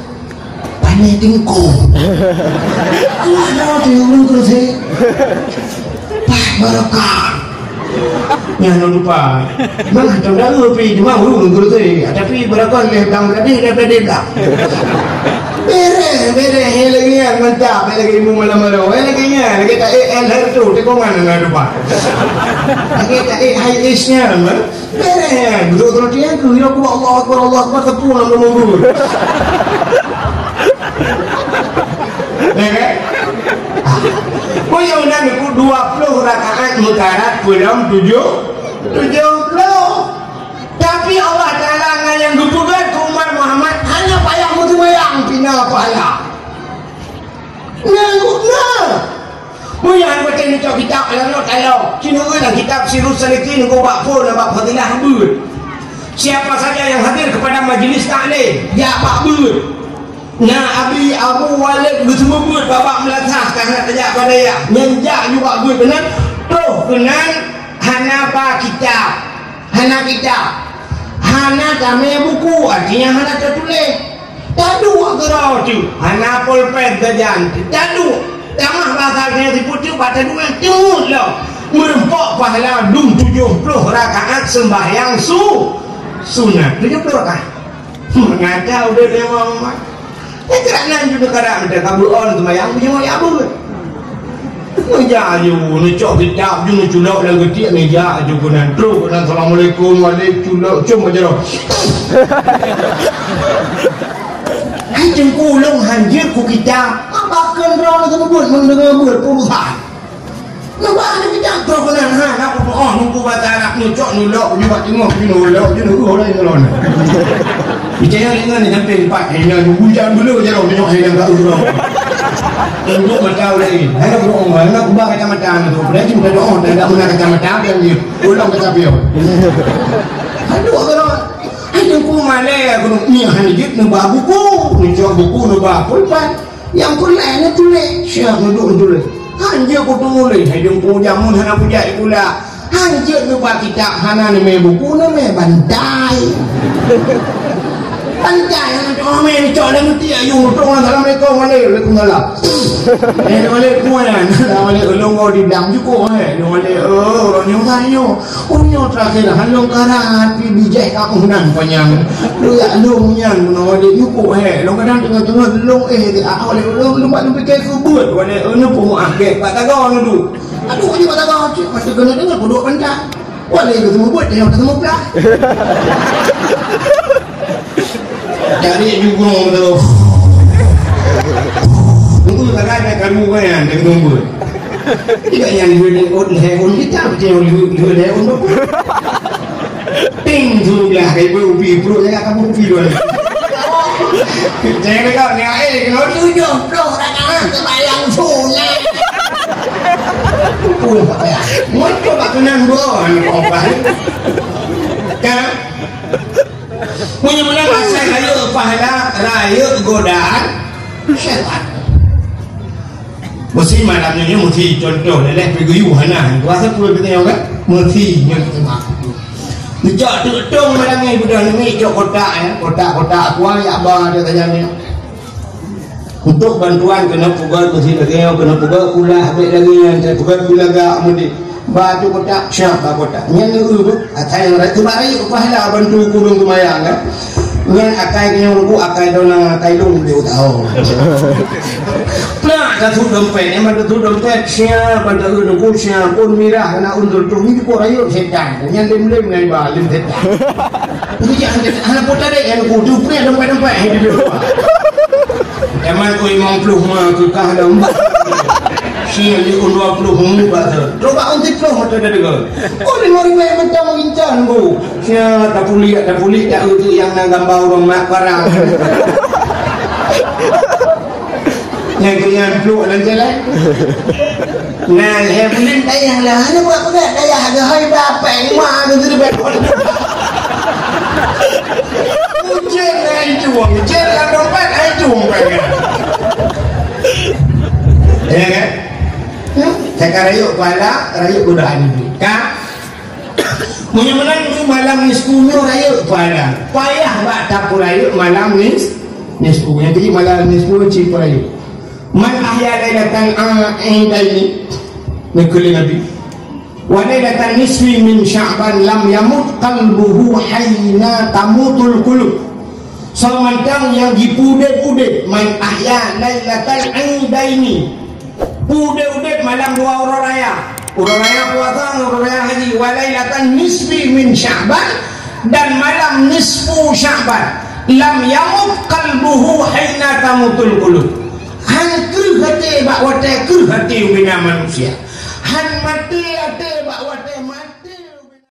Ni tingkong. Alah, dah tu yang ureueng keureusi. Pah, barokah. Nyan lôn lupa. Bah, tông dah pi cuma ureueng keureusi. Tapi barokah lé blang tadi, dah tadi dah. Bereh, bereh. Hai lagèe nyan, mantap. Hai lagèe ilmu malam baru. Hai lagèe nyan, lagèe tak, eh, eh, lahir tu, tikungan lôn lupa. Lagèe tak, eh, hai is nyan, eh. Bereh, duduk terus dia tu, ya, Allahu Akbar, Allahu Akbar, tepung dalam lubang kubur. Ya kan? Kuyunan ku dua puluh rakaat meukarat pulang tujuh, tujuh puluh. Tapi Allah Taala ngon nyang geupeugah keu umat Muhammad hana payah meuseumayang pina pahala. Nyan guna. Meunyoe han patéh neucok kitab lam nyoe tayong. Ci neueu lam kitab Sirus Salikin ngon bak phon bak fadilah beuet. Siapa saja yang hadir kepada majelis taklim, jak bak beuet. Na Abi Abu Walid geuseumeubeuet bak bak meulasah ka hana tajak bak dayah. Nyan jak ju bak beuet keunan, troh keunan hana ba kitab. Hana kitab. Hana tamé buku, artinya hana tatuléh. Taduek keudroe teuk, hana pulpen sajan teuk. Taduek, tamah basa geutanyoe sipeuet teuk bak taduek nyang teungeut lom. Meureumpok pahala dum tujoh ploh rakaat seumbahyang su-, sunat. Tujoh ploh rakaat. Meungata udép dewa umat. Nyan keurak nan ju neukarak meuteuk ka beuon seumayang, beujueng jak beuet. Neujak aju, neucok kitab ju neuculok lam geutiek, neujak aju keunan. Trok keunan, "Assalamualaikum," walek, culok, com aja roh. Hai Teungku, ulôn han jeuet keu kitab. Apa kheun droe lagèe buet, meundeungoe buet urusan? Neuba lé kitab trok keunan, ha, na peutu'oh Teungku basa Arab, neucok, neulok, neujak teungoh, neulok, neulok, neulok. Picaya deungon ni sampai empat, eh, nyan bujang dulu je, tengok, eh, yang tak urut. Tengok mata ulai. Hai, nak berdoa, nak ubah kacamata tu. Berarti minta doa, tak ada guna kacamata, biar dia ulang kata beliau. Aduh, kalau, aduh, aku malai, aku ni, ni, hanya jut, neuba buku, neucok buku, neuba pulpen. Nyang peureulèe neutuléh, siap neuduek neutuléh. Han jeuet keu tuléh, hai Teungku jameun hana peujak sikula. Han jeuet neuba kitab, hana neumè buku, neumè bantai. Bantai hana cok mè neucok lam tiek, yue, "Assalamualaikum." "Waalaikumsalam." Eh, "Waalaikumsalam." "Waalaikumsalam." Ulôn goh di blang jukuk, eh. "Waalaikumsalam." Oh, uroe nyoe, uroe nyoe. Uroe nyoe terakhir, han lôn karat, pi bijèh ka meunan panyang. Lôn jak lôn nyan, meunoe dek jukuk, he. Lôn kadang teungoh-teungoh lôn, eh, dek, ah, walek lôn, lôn bak lôn pike keu beuet, walek, eh, neupeumu ah, gèt bak tagoe neuduek. Aduh, di bak tagoe, cit, masa keuneuk deungoe, peuduek pantat. Walek, geuteumu beuet, teunyong teuteumu plah. Jadi jukung tu. Untuk sagai dah karu kan, dah karu. Tidak yang dua ni on, hai on kita, betul yang dua, dua ni on tu. Ting tu lah, kai boh ubi, perut saya akan ubi dua. Saya dekat ni, eh, kalau tujuh puluh rakaat sembahyang sunat. Pun apa ya? Mau coba kenang dua, ni kau apa ni? Kan? Meunyoe meunan asai rayeuk pahala, rayeuk godaan syaitan. Meusi malam nyoe, meusi contoh leleh pih geuyue hana. Kuasa peue geutanyoe kan? Meusi nyoe teuma. Neujak teutong malam nyoe, beudôh nyoe cok kotak, ya. Kotak-kotak kuah yak ba ada saja ni. Untuk bantuan keuneuk peugöt meusi lagèe nyoe, keuneuk peugöt kulah bèk lagèe nyan, peugöt beulagak meudik. Batu kotak, siap bak kotak. Nyan neu beuh, akai nyang rayeuk, rayeuk pahala bantu kureueng seumayang kan. Nyan akai nyang ruku, akai donang, akai lôn di utara. Plak, ka su dompet, nyan bak su dompet, siap, bak su dompet, siap, ôn mirah, na ôn tertuh, ni ko rayeuk setan. Nyan lem-lem ngai ba, lem setan. Jadi, hana pota dek, yang ku tu, punya dompet-dompet, hai di luar. Zaman ku limong puluh ma, ku kah dah empat. Siang di ku dua puluh umur, Pak, tu. Coba on tiga puluh mata dah dengar. Oh, lima ribu yang macam incan, bu. Siang, tak pulik, tak pulik, tak utuk yang nak gambar orang mak parang. Nyang keu nyan pluek lam jalan. Nah, lhèe buleuen dayah lah. Hana buat peugah dayah ada hai bapèe, ma ada tu depan. Ujian lah itu, ujian lah dompet, ah, itu orang kan. Ya kan? Hmm? Cakap rayeuk pahala, rayeuk godaan iblih. Kan? Meunyoe meunan malam nisfu nyoe rayeuk pahala. Payah bak tapeurayeuk malam nis-, Nisfu, nyang keuji malam nisfu cit peurayeuk. Man ahya lailatan a-, aidaini, neukheun lé Nabi. Wa lailatan nisfi min Sya'ban lam yamut qalbuhu hina tamutul qulub. Soe mantong nyang jipeudeb-udeb, man ahya lailatan aidaini. Peudeb-udeb malam dua uroe raya. Uroe raya puasa ngon uroe raya haji. Wa lailatan nisfi min Sya'ban, dan malam nisfu Sya'ban. Lam yamut qalbuhu hina tamutul qulub. Han kreueh até bak watée kreueh até ubena manusia. Han maté